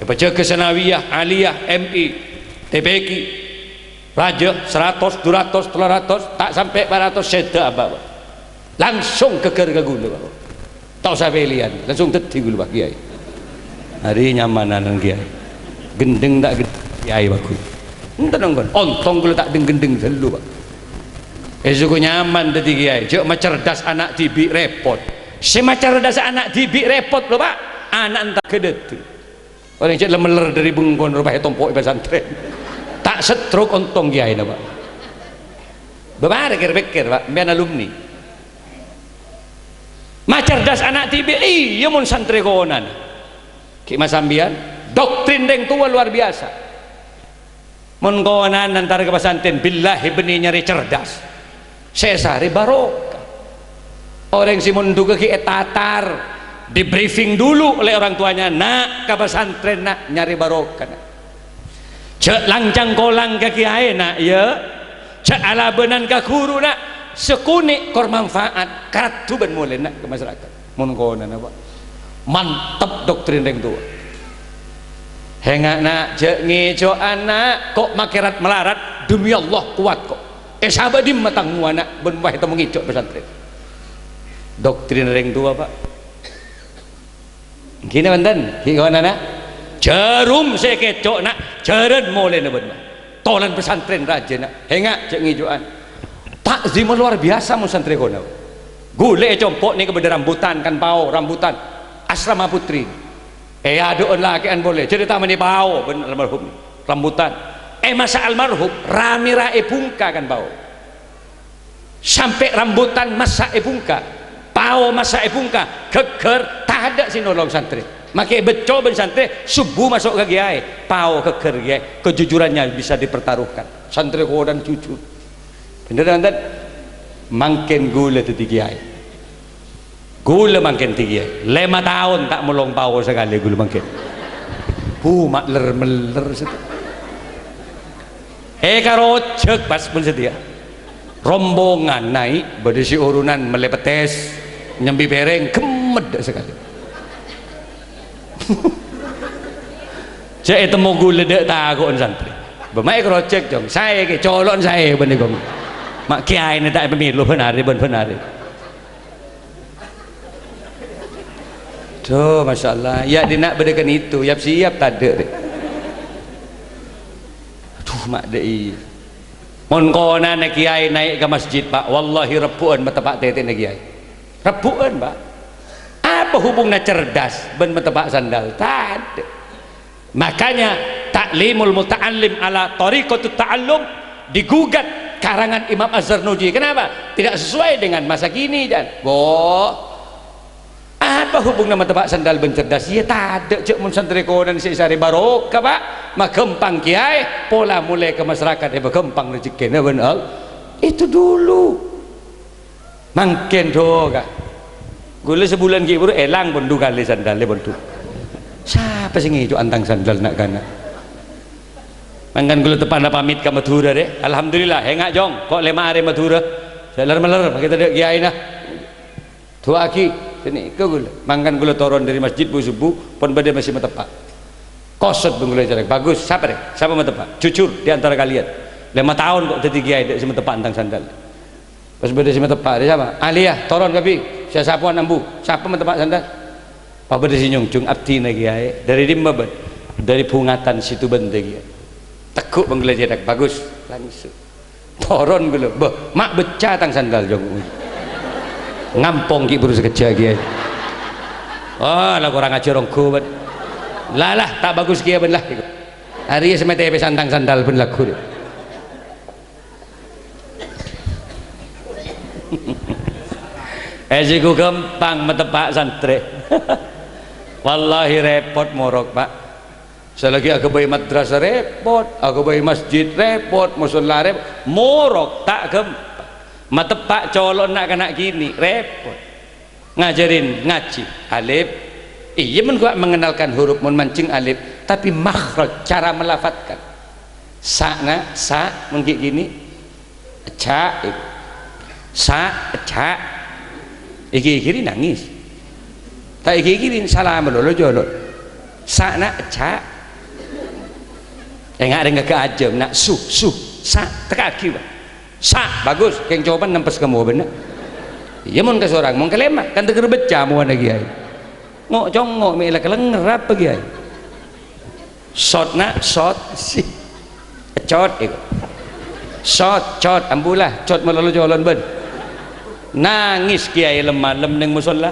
Èpajâgâ sanawiyah, aliyah, M I, T P Q. Rajâ saratos, dhu ratos, tello ratos, ta' sampè' pa' ratos sèdhâ abah, Pak. Langsung ghâgghâr ka ghulâ, Pak. Ta' osa pèlèyan, langsung dhâddhi ghulâ, Pak Kèyaè. Arè nyamanan Kèyaè. Ghendheng ta' ghendheng Kèyaè, Pak, ghulâ. Enten, enten. Ontong ghulâ ta' dheng-ghendheng ghâllu, Pak. È, soko nyaman dhâddhi kèyaè. Jhâ' macerdas ana' dhibi' rèpot. Sè macerdas ana' dhibi' rèpot, lho, Pak. Ana' èntar ghâdhâddhâ. Orèng cè' la-, mèller dâri bengkona ropa ètompo'è pasantrèn. Ta' setruk ontong kèyaèna, Pak. Bâbârâ kèr-pèkkèr, Pak, sampèyan alumni. Macerdas ana' dhibi', iyâ mon santrè konana. Ghi' ma' sampèyan, doktrin rèng towa luar biasa. Mon konana èntar ka pasantrèn, billahi bânnè nyarè cerdas. Sè èsarè barokah. Orèng sè mondhughâ ghi' ètatar, di-briefing dulu oleh orang tuanya, "Na', ka pasantrèn, Na', nyarè barokah, Na'. Jhâ' lang-cangkolang ka kèyaè, Na', yâ. Jhâ' alabânan ka ghuru, Na'. Sakonè' kor manfaat, karaddhu bân molè, Na', ka masyarakat." Mon konana, Pak. Mantep doktrin rèng towa. Hènga', Na', jhâ' ngèjhâ' ana', ko' makè rat-malarat, demi Allah, kowat, ko'. È sabâ' dimma tang ngowa, Na', bân wah ètemmo ngèjhâ' pasantrèn. Doktrin rèng towa, Pak. Ghi' napa enten? Ghi' konana? Jhârum sè èkèjhâ', Na', jhârân molèna bân, Pak. Tolan pasantrèn rajâna, hènga' jhâ' ngèjhâ'ân. Ta'zimma luar biasa mon santrè kona. Ghulâ è compo' nèka bâdâ rambutan kan, pao rambutan. Asrama putri. È adâ'ân lakè'an polè. Jhâ' ètamennè pao bân almarhum. Rambutan. È masa almarhum, ramèra è bungka kan, pao. Sampè' rambutan massa' è bungka, pao massa' è bungka, ghâgghâr, tadâ' sè nolong santrè. Makè èbâcco bân santrè, sobbhu maso' ka kèyaè, pao ghâgghâr kèyaè, kejujurannya bisa dipertaruhkan. Santrè konana jujur. Bhender, enten? Mangkèn ghulâ dhâddhi kèyaè. Ghulâ mangkèn dhâddhi kèyaè. Lèma taon ta' molong pao sakalè ghulâ mangkèn. Bu, ma' ler-mèller sè. È, karojhâk pas pon satèya. Rombongan naè', bâdâ sè oronan mellè pettès, nyambi pèrèng, ghemmet dâ' sakalè. Jhâ' ètemmo ghulâ dâ' tako'en santrè. Bâ, ma' è karojhâk, Cong. Saè kè, colo'en saè bân è kong. Ma' kèyaèna ta' èpamèlo bân arè bân bân arè. Duh, masyaallah. Yâ, dinna' bâdâ kan itu, yap-siyap tadâ', rè. Aduh, ma' dâ' iyâ. Mon konana kèyaè naè' ka masjid, Pak, wallahi rebbhu'ân mateppa' tètèna kèyaè. Rebbhu'ân, Pak. Apa hubunganna cerdas bân mateppa' sandal? Tadâ'. Makanya, Ta'limul Muta'allim ala Thariqatut Ta'allum digugat karangan Imam Az-Zarnuji. Kenapa? Tidak sesuai dengan masa kini, jân. Wah. Apa hubunganna mateppa' sandal bân cerdas? Yâ, tadâ', jhâ' mon santrè konana sè èsarè barokah, Pak. Maghâmpang kèyaè, pola molè ka masyarakat, è, maghâmpang rejekkèna bân Allah. Itu dulu. Mangkèn dhu, Ka'. Ghulâ sabulân ghi' bhuru èlang pon dhu kalè sandalè pon dhu. Sapa sè ngèco' antang sandal na'-kana'? Mangkèn ghulâ teppa'na pamit ka Madhurâ, rè. Alhamdulillah, enga', Cong. Ko' lèma arè Madhurâ. Sè ler-meler, bâgi tadâ' kèyaèna. Du'aaghi, ghânèka ghulâ. Mangkèn ghulâ toron dâri masjid bu-subuh, pon bâdâ sè mateppa'. Kosot bân ghulâ carèk. Bagus, sapa, rè? Sapa mateppa'? Jujur di antara kalian. Lèma taon ko' dhâddhi kèyaè, tadâ' sè mateppa' antang sandal. Pas bâdâ sè mateppa', "Rè, sapa?" "Aliyah, toron kabbhi." "Sè sapowan ambu." "Sapa mateppa' sandal?" Pas bâdâ sè nyongjhung, "Abdhina, Kèyaè." "Dâri dimma, Bân?" "Dâri Bhungatan Situbenda, Kèyaè." Tegghu' bân ghulâ cèthak, "Bagus." Langsung. Toron ghulâ, "Bâh, ma' becca tang sandal, Jong." Ngampong ghi' bhuru sakejjhâ', Kèyaè. "Wah, la korang ajhâr ongghu, Bân." "La, la, ta' bagus kèya, Bân, la." Arèya sè mateppa' sandang sandal, Bân, lagghu, rè. Eh, sè ghâmpang mateppa' santrè. Wallahi rèpot morok, Pak. Salaghi aghâbây madrasah rèpot, aghâbây masjid rèpot, mosolla rèpot, morok ta' ghâmpang. Mateppa' colo'na na'-kana' kènè' rèpot. Ngajhârin ngajhi alif. Iyâ, mon ghu-, mengenalkan huruf, mon manjheng alif, tapè makhraj, cara melafadzkan. Sa'na, sa', mon ghi' kènè', ejjhâ', èko. Sa', ejjhâ'. Èghi-èghi rè nangès. Ta' èghi-èghi rè sala malolo colo'. Sa'na, ejjhâ'. Enga' rèng ghâgghâ ajâm, na', su, su, sa', tekka'aghi, Pak. Sa', bagus, kèng copan nempes ka mowa bânna'. Iyâ, mon ka sorang, mon ka lèma', kan tèghâr becca mowana kèyaè. Ngo'-congo' mè' la kalènger apa kèyaè? Sot, na', sot, si. Cot, èko. Sot, cot, ambu la, cot malolo colo'na bân. Nangès kèyaè lem-malem neng mosolla.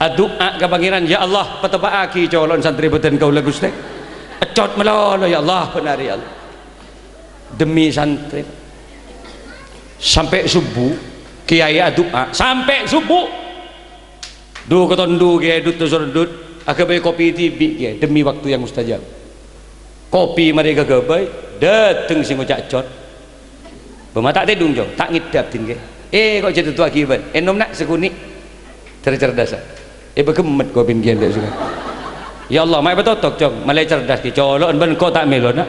Adu'a ka Pangèran, "Ya Allah, pateppa'aghi colo'na santrè bhâdhân kaulâ, Ghustè." Cot malolo, "Ya Allah, bhender, ya Allah." Demi santrè. Sampè' subuh, kèyaè adu'a. Sampè' subuh. Dhu-katondhu kèyaè dut-tosorondut, aghâbây kopi dhibi' kèyaè, demi waktu yang mustajab. Kopi marè èghâbây, dâteng sè ngoca' cot. Bâ ma' ta' tèdung, Jong, ta' ngèdhâp din kè. Eh, ko' jhâ' tèdung aghibân. Ènom, na', sakonè'. Cer-cerdas, a. Eh, bâ ghemmet kopina kèyaè, Lè', suka. Ya Allah, ma' èpatotok, Jong. Malè cerdas kè, colo'na bân ko' ta' mèlo, na'.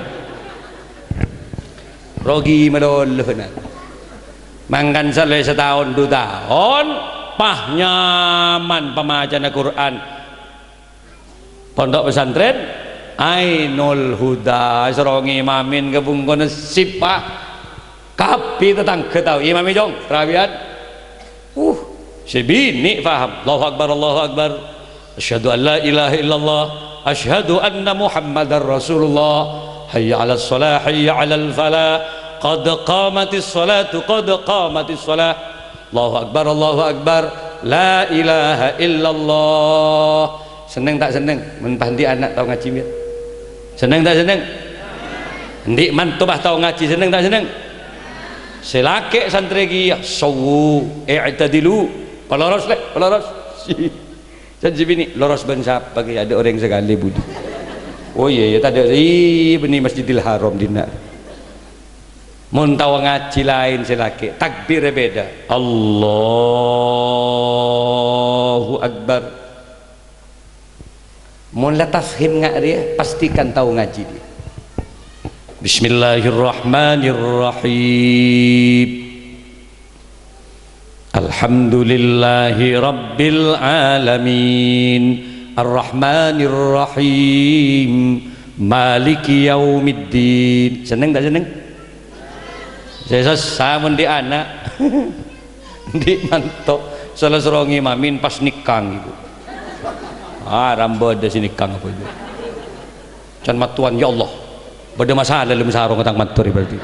Rogi malolo, na'. Mangkana salè sataon, du taon, pas nyaman pamacana Qur'an. Pondok pesantren Ainul Huda, soro ngimami ka bungkona sipa. Kabbhi tatangghâ tao, "Imami, Cong, rawi'an." Uh, sè binè' paham. "Allahu Akbar, Allahu Akbar. Asyhadu an la ilaha illallah. Asyhadu anna Muhammadar Rasulullah. Hayya 'alas shalah, hayya 'alal falah. Qad qamatis shalatu, qad qamatis shalah." Allahu Akbar, Allahu Akbar. La ilaha illallah. Senneng ta' senneng? Mon pas andi' ana' tao ngajhi, mèya. Senneng ta' senneng? Andi' manto pas tao ngajhi, senneng ta' senneng? Sè lakè' santrè kèya, sawwu, i'tadilu. Paloros, Lè', paloros. Sè binè', loros bân sapa kèya? Adâ' orèng sakalè, Budi. Oh iyâ, iyâ, tadâ', iyâ, bânnè Masjidil Haram dinna'. Mon tao ngajhi laèn sè lakè', takbirra bhidhâ. Allahu Akbar. Mon la tafhim nga' rèya, pastikan tao ngajhi dhiyâ. Bismillahirrahmanirrahim. Alhamdulillahi rabbil alamin. Arrahmanirrahim. Maliki yaumiddin. Senneng ta' senneng? Sè sassa mon andi' ana'. Andi' manto. Sala soro ngimami pas nèkang, Ibu. Ah, rambâ' adâ' sè nèkang apa, Ibu? Can mattowan, "Ya Allah, bâdâ masalah lem sarongnga tang manto rè berarti."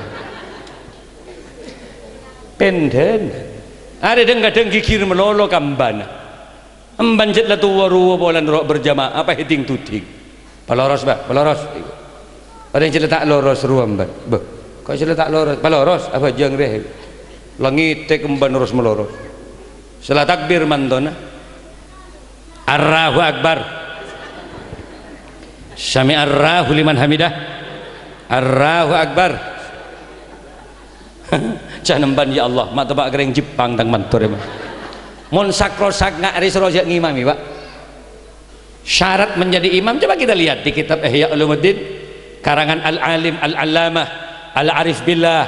Pendhen. Arè dhâng-kadhâng ghighir malolo ka embhâna. Embhân cè' la towa rowa polana ro' berjamaah, apa heading to heading. Paloros, Bah, paloros. Orèng cè' la ta' loros rowa embhân. Bâh, ko' cè' la ta' loros, paloros, abhâjâng rè. La ngètèk embhân ros maloros. Sala takbir mantona. Allahu Akbar. Sami'allahu liman hamidah. Allahu Akbar. Jhâ' nèmbhân, ya Allah, ma' teppa' ka orèng Jepang tang mandhâr, ya, Pak. Mon sak-rosak nga' rè-sèrro jhâ' ngimami, Pak. Syarat menjadi imam, coba kita lihat di kitab Ihya Ulumuddin, karangan Al-Alim Al-Allamah Al-Arif Billah,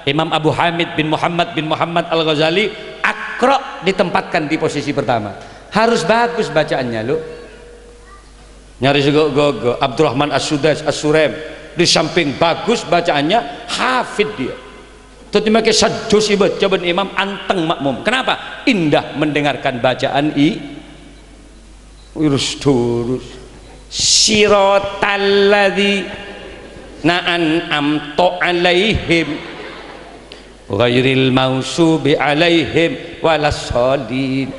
Imam Abu Hamid bin Muhammad bin Muhammad Al-Ghazali, Aqra ditempatkan di posisi pertama. Harus bagus bacaannya, loh. Nyarè sè ghu-, ghughâ, Abdurrahman As-Sudais As-Surem, di samping bagus bacaannya, hafid dia. Dhâddhi makè sajjus èbâca bân imam, anteng makmum. Kenapa? Indah mendengarkan bacaan i-, lurus durus. Siratal ladzina an'amta 'alaihim ghairil maghdubi 'alaihim waladdallin.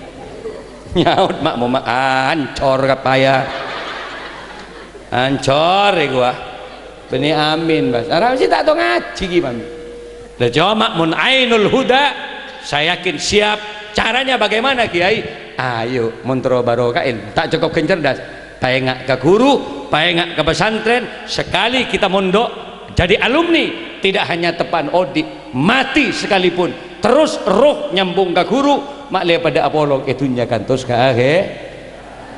Nyaot makmum, "Ancor kapaya." Ancor è ghuwâ. Bânnè amin, Bas. Arapa sè ta' tao ngajhi, ghi, Mam? Lah, coma mon Ainul Huda, saya yakin siap. Caranya bagaimana, Kiai? Ayo, mon terro barokah ilmu. Ta' cokop ghân cerdas. Paènga' ka ghuru, paènga' ka pesantren. Sekali kita mondok, jadi alumni, tidak hanya teppa'an odi', mati sekalipun. Terus roh nyambung ka ghuru, ma' lè padâ apolong è dhunnya kantos ka akhè-,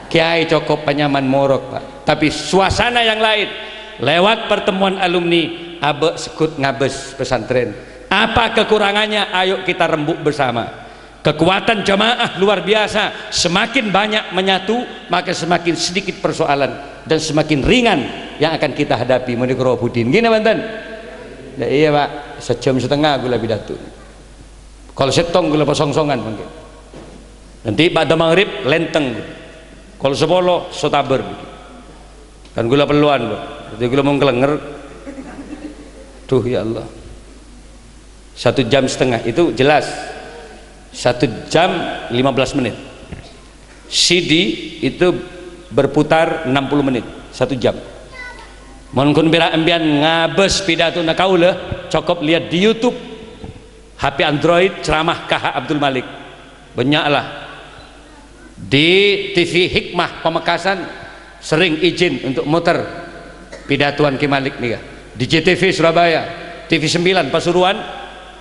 Kiai cokop panyaman morok, Pak. Tapi suasana yang lain, lewat pertemuan alumni, abâ' segghut ngabâs pesantren. Apa kekurangannya? Ayo kita rembuk bersama. Kekuatan jamaah luar biasa, semakin banyak menyatu, maka semakin sedikit persoalan dan semakin ringan yang akan kita hadapi. Menika Robuddin. Gini, bhunten? Lah iya, Pak, sajjhâm setengah ghulâ pidato. Kol sèttong ghulâ pasongsongan mangkèn. Nanti ba'da maghrib lèntèng. Kol sapolo sotabâr. Kan ghulâ pellowan, Bu. Dhâddhi ghulâ mon kalenger. Duh, ya Allah. Satu jam setengah itu jelas. Satu jam lima belas menit. C D itu berputar enam puluh menit, satu jam. Mon ghun pèra' empèyan ngabâs pidatona kaulâ, cokop lihat di YouTube. H P Android, ceramah K H Abdul Malik. Bânnya'lah. Di T V Hikmah Pamekasan sering izin untuk muter pidatoan Ki Malik nèka. Di J T V Surabaya, T V sembilan Pasuruan,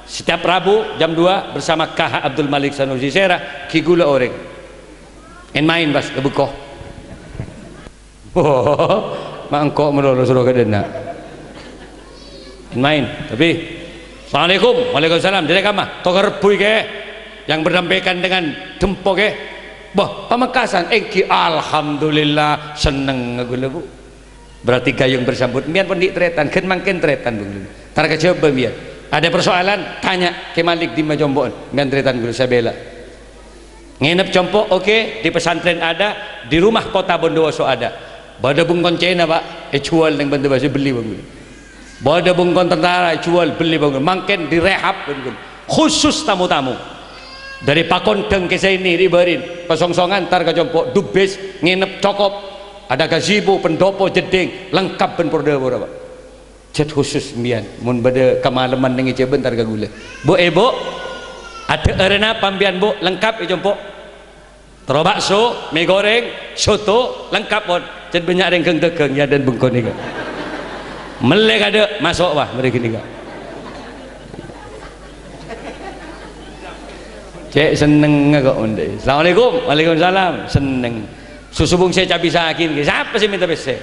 setiap Rabu jam dua bersama K H Abdul Malik Sanusi. Sèra, ghi ghulâ orèng. En main pas kebeko. Ma' engko' malolo soro ka dhinna'. Main, tapi, "Assalamualaikum." "Waalaikumsalam." Dâri kamma, "Toga Rebbhu, Kè, yang berdampingan dengan Dempo, Kè." "Bâh, Pamekasan." "Èngghi, alhamdulillah, sennengnga ghulâ, Bu." Berarti gayung bersambut. Mbiyan pon dhi' tarètan, ghân mangkèn tarètan, Bu. Tar ka Jhâbâ mbiyan. Ada persoalan, tanya Kè Malik dimma compo'na. Mbiyan tarètan ghulâ, saya bela. Nginep compo', oke, di pesantren ada, di rumah kota Bondowoso ada. Bâdâ bungkon Cèna, Pak, èjhuwâl neng Bândâbâjâ, bellè bungkon. Bâdâ bungkon tentara èjhuwâl, bellè bungkon. Mangkèn direhab bungkon. Khusus tamu-tamu. Dâri Pakondhâng Kè Zaini, Ribarin, pasongsongan, tar ka compo', dubbis, nginep cokop. Ada gazebo, pendopo, jeddhing, lengkap bân por-dhâporra, Pak. Jhât khusus mbiyan, mon bâdâ kamaleman neng Ijabân tar ka ghulâ. Bu, Èbhu, adhâ'ârâ napa mbiyan, Bu? Lengkap è compo'. Terro bakso, mie goreng, soto, lengkap pon. Jhât bânnya' rèng ghâng-dâghâng è adâ'na bengko nèka. Mellè kadâ', maso' wah, marè ghânèka. Cè' sennengnga kok, mon dâ'. "Assalamualaikum." "Waalaikumsalam." Senneng. Susu bungse cabisaghi nèka. Sapa sè mènta pèssè?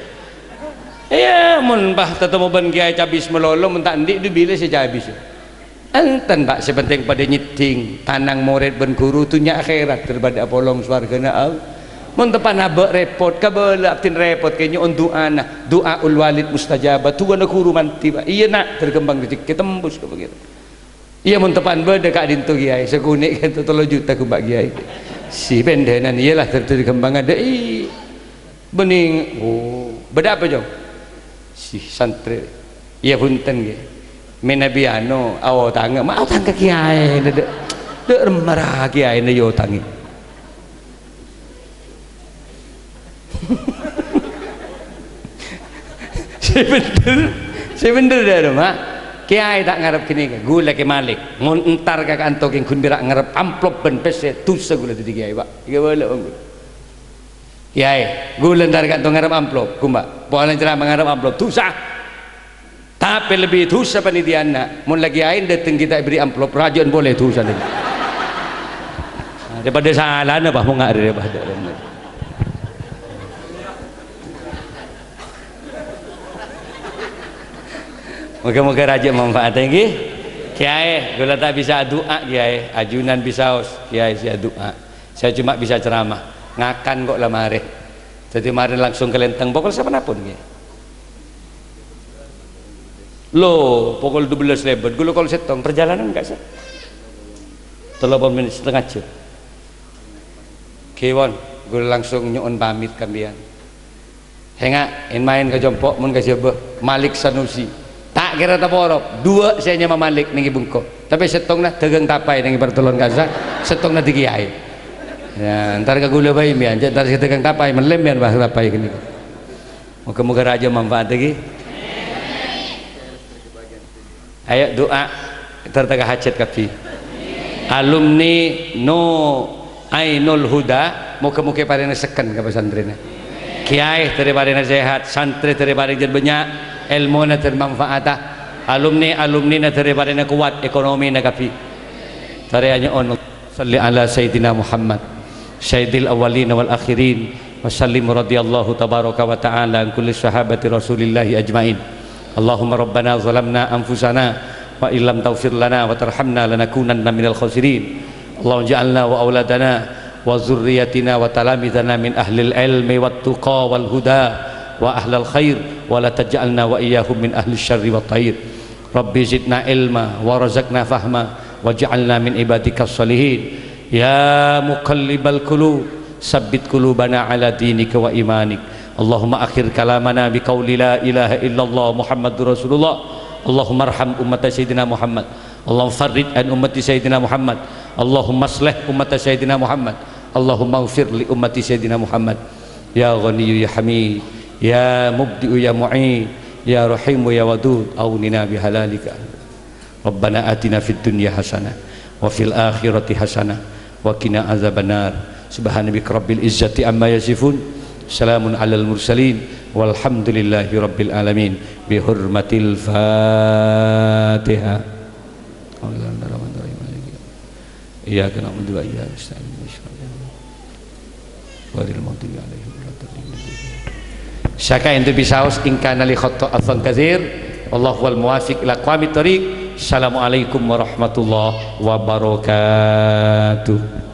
Iyâ, mon pas tatemmo bân Kèyaè cabis malolo, mon ta' andi' dubila sè cabis. Enten, Pak, sè penting padâ nyeddhing, tanang morèd bân ghuru, dhunnya akhèrat, daripada apolong sowarghâna Allah. Mon teppa'na abâ' rèpot, kabâlâ abdhina rèpot, kè nyo'on du'ana, du'aul walid mustajabah, du'ana ghuru mandhi, Pak. Iyâ, Na', dâri ghâmpang rejhekkè tembus ka Pangèran. Iyâ, mon teppa'na bâdâ ka'dinto, Kèyaè, sakonè' ka'dinto tello juta ghun, Pak Kèyaè. Sè pendhânan, iyâ la, dâri, dâri ghâmpang adâ', i. Bânnè, oh, bâdâ apa, Cong? Sè santrè. Iyâ, bhunten, ngghi. Mènabi anu, aotanga, ma' aotang ka Kèyaèna, dâ', dâ' remma ra Kèyaèna èotangè. Sè bhender, sè bhender dâ' remma. Kèyaè ta' ngarep ghânèka, ghulâ Kè Malik. Mon entar ka kanto kèng ghun pèra' ngarep amplop bân pèssè, dhusa ghulâ dhâddhi kèyaè, Pak. Iyâ, bâlâ, Pak. Kèyaè, ghulâ entar kanto ngarep amplop, kumba. Polana ceramah ngarep amplop, dhusa. Apa lebbi dhusa panitiana? Mon la kèyaè dâteng ghi' ta' èberri' amplop, rajâ'ân polè dhusana. Daripada salana, bâh, mon nga' daripada. Moga-moga rajâ manfaat, ènggi. Kèyaè, ghulâ ta' bisa adu'a, kèyaè. Ajunan bisaos, kèyaè sè adu'a. Saya cuma bisa ceramah. Ngakan kok la marè. Dhâddhi marè langsung ka Lenteng. Pokol saponapun, kèyaè. Lo, pokol dua belas lèbât. Ghulâ kol sèttong. Perjalanan enggak sih? Tello pon mennit, setengah jam. Kèyaè, ghulâ langsung nyo'on pamit ka sampèyan. Sènga', èn-maèn ka compo', mon ka Jhâbâ, Malik Sanusi. Ta' kèra taporop, duwâ' sè nyama Malik nèng è bengko. Tapè sèttongnga dhâghâng tapai nèng è Partellon Kassa, sèttongnga dâgghi' kèyaè. Ya, entar ka ghulâ bhâi, mèyan. Jhâ' entar sè dhâghâng tapai, mellè mèyan, bâh, tapai ghânèka. Moga-moga rajâ manfaat lagi. Ayo du'a, terteka hajat kabbhi. Alumni Nu Ainul Huda, moga-moga parèna sekken ka pesantrenna. Kèyaè dhâri parèna sehat, santrè dhâri parèna jhâr bânnya', èlmona dhâri manfaata. Alumni-alumnina dhâri parèna kowat, ekonomina kabbhi. Dhâri anyo'on. Shalli ala Sayyidina Muhammad, Sayyidil awwalina wal akhirin, wa sallim radhiyallahu tabaraka wa ta'ala an kulli sahabati Rasulillahi ajma'in. Allahumma rabbana zalamna anfusana wa illam taghfir lana wa tarhamna lanakunanna minal khasirin. Allahumma ja'alna wa auladana wa dzurriyyatina wa talamidana min ahlil ilmi wat tuqa wal huda wa ahlal khair, wa la taj'alna wa iyyahum min ahlis syarri wat tair. Rabbi zidna ilma wa razaqna fahma waj'alna min ibadikas shalihin. Ya muqallibal qulub, sabbit qulubana ala dinika wa imanik. Allahumma akhir kalamana bi qauli la ilaha illallah Muhammadur Rasulullah. Allahumma arham ummata Sayyidina Muhammad. Allahumma farrij an ummati Sayyidina Muhammad. Allahumma aslih ummata Sayyidina Muhammad. Allahumma ighfir li ummati Sayyidina Muhammad. Ya Ghaniyyu ya Hamid, ya Mubdi'u ya Mu'id, ya Rahimu ya Wadud, aunina bihalalika. Rabbana atina fid dunya hasanah wa fil akhirati hasanah wa qina adzabannar. Subhana rabbika rabbil izzati amma yasifun. Salamun alal mursalin walhamdulillahi rabbil alamin. Bi hurmatil Fatihah. Bismillahirrahmanirrahim. Iyyaka na'budu wa iyyaka nasta'in. Ghairil maghdubi 'alaihim waladdallin. Saka ente bisaos ingkana li khoto afan katsir. Wallahu wal muwafiq ila aqwamit thoriq. Assalamualaikum warahmatullahi wabarakatuh.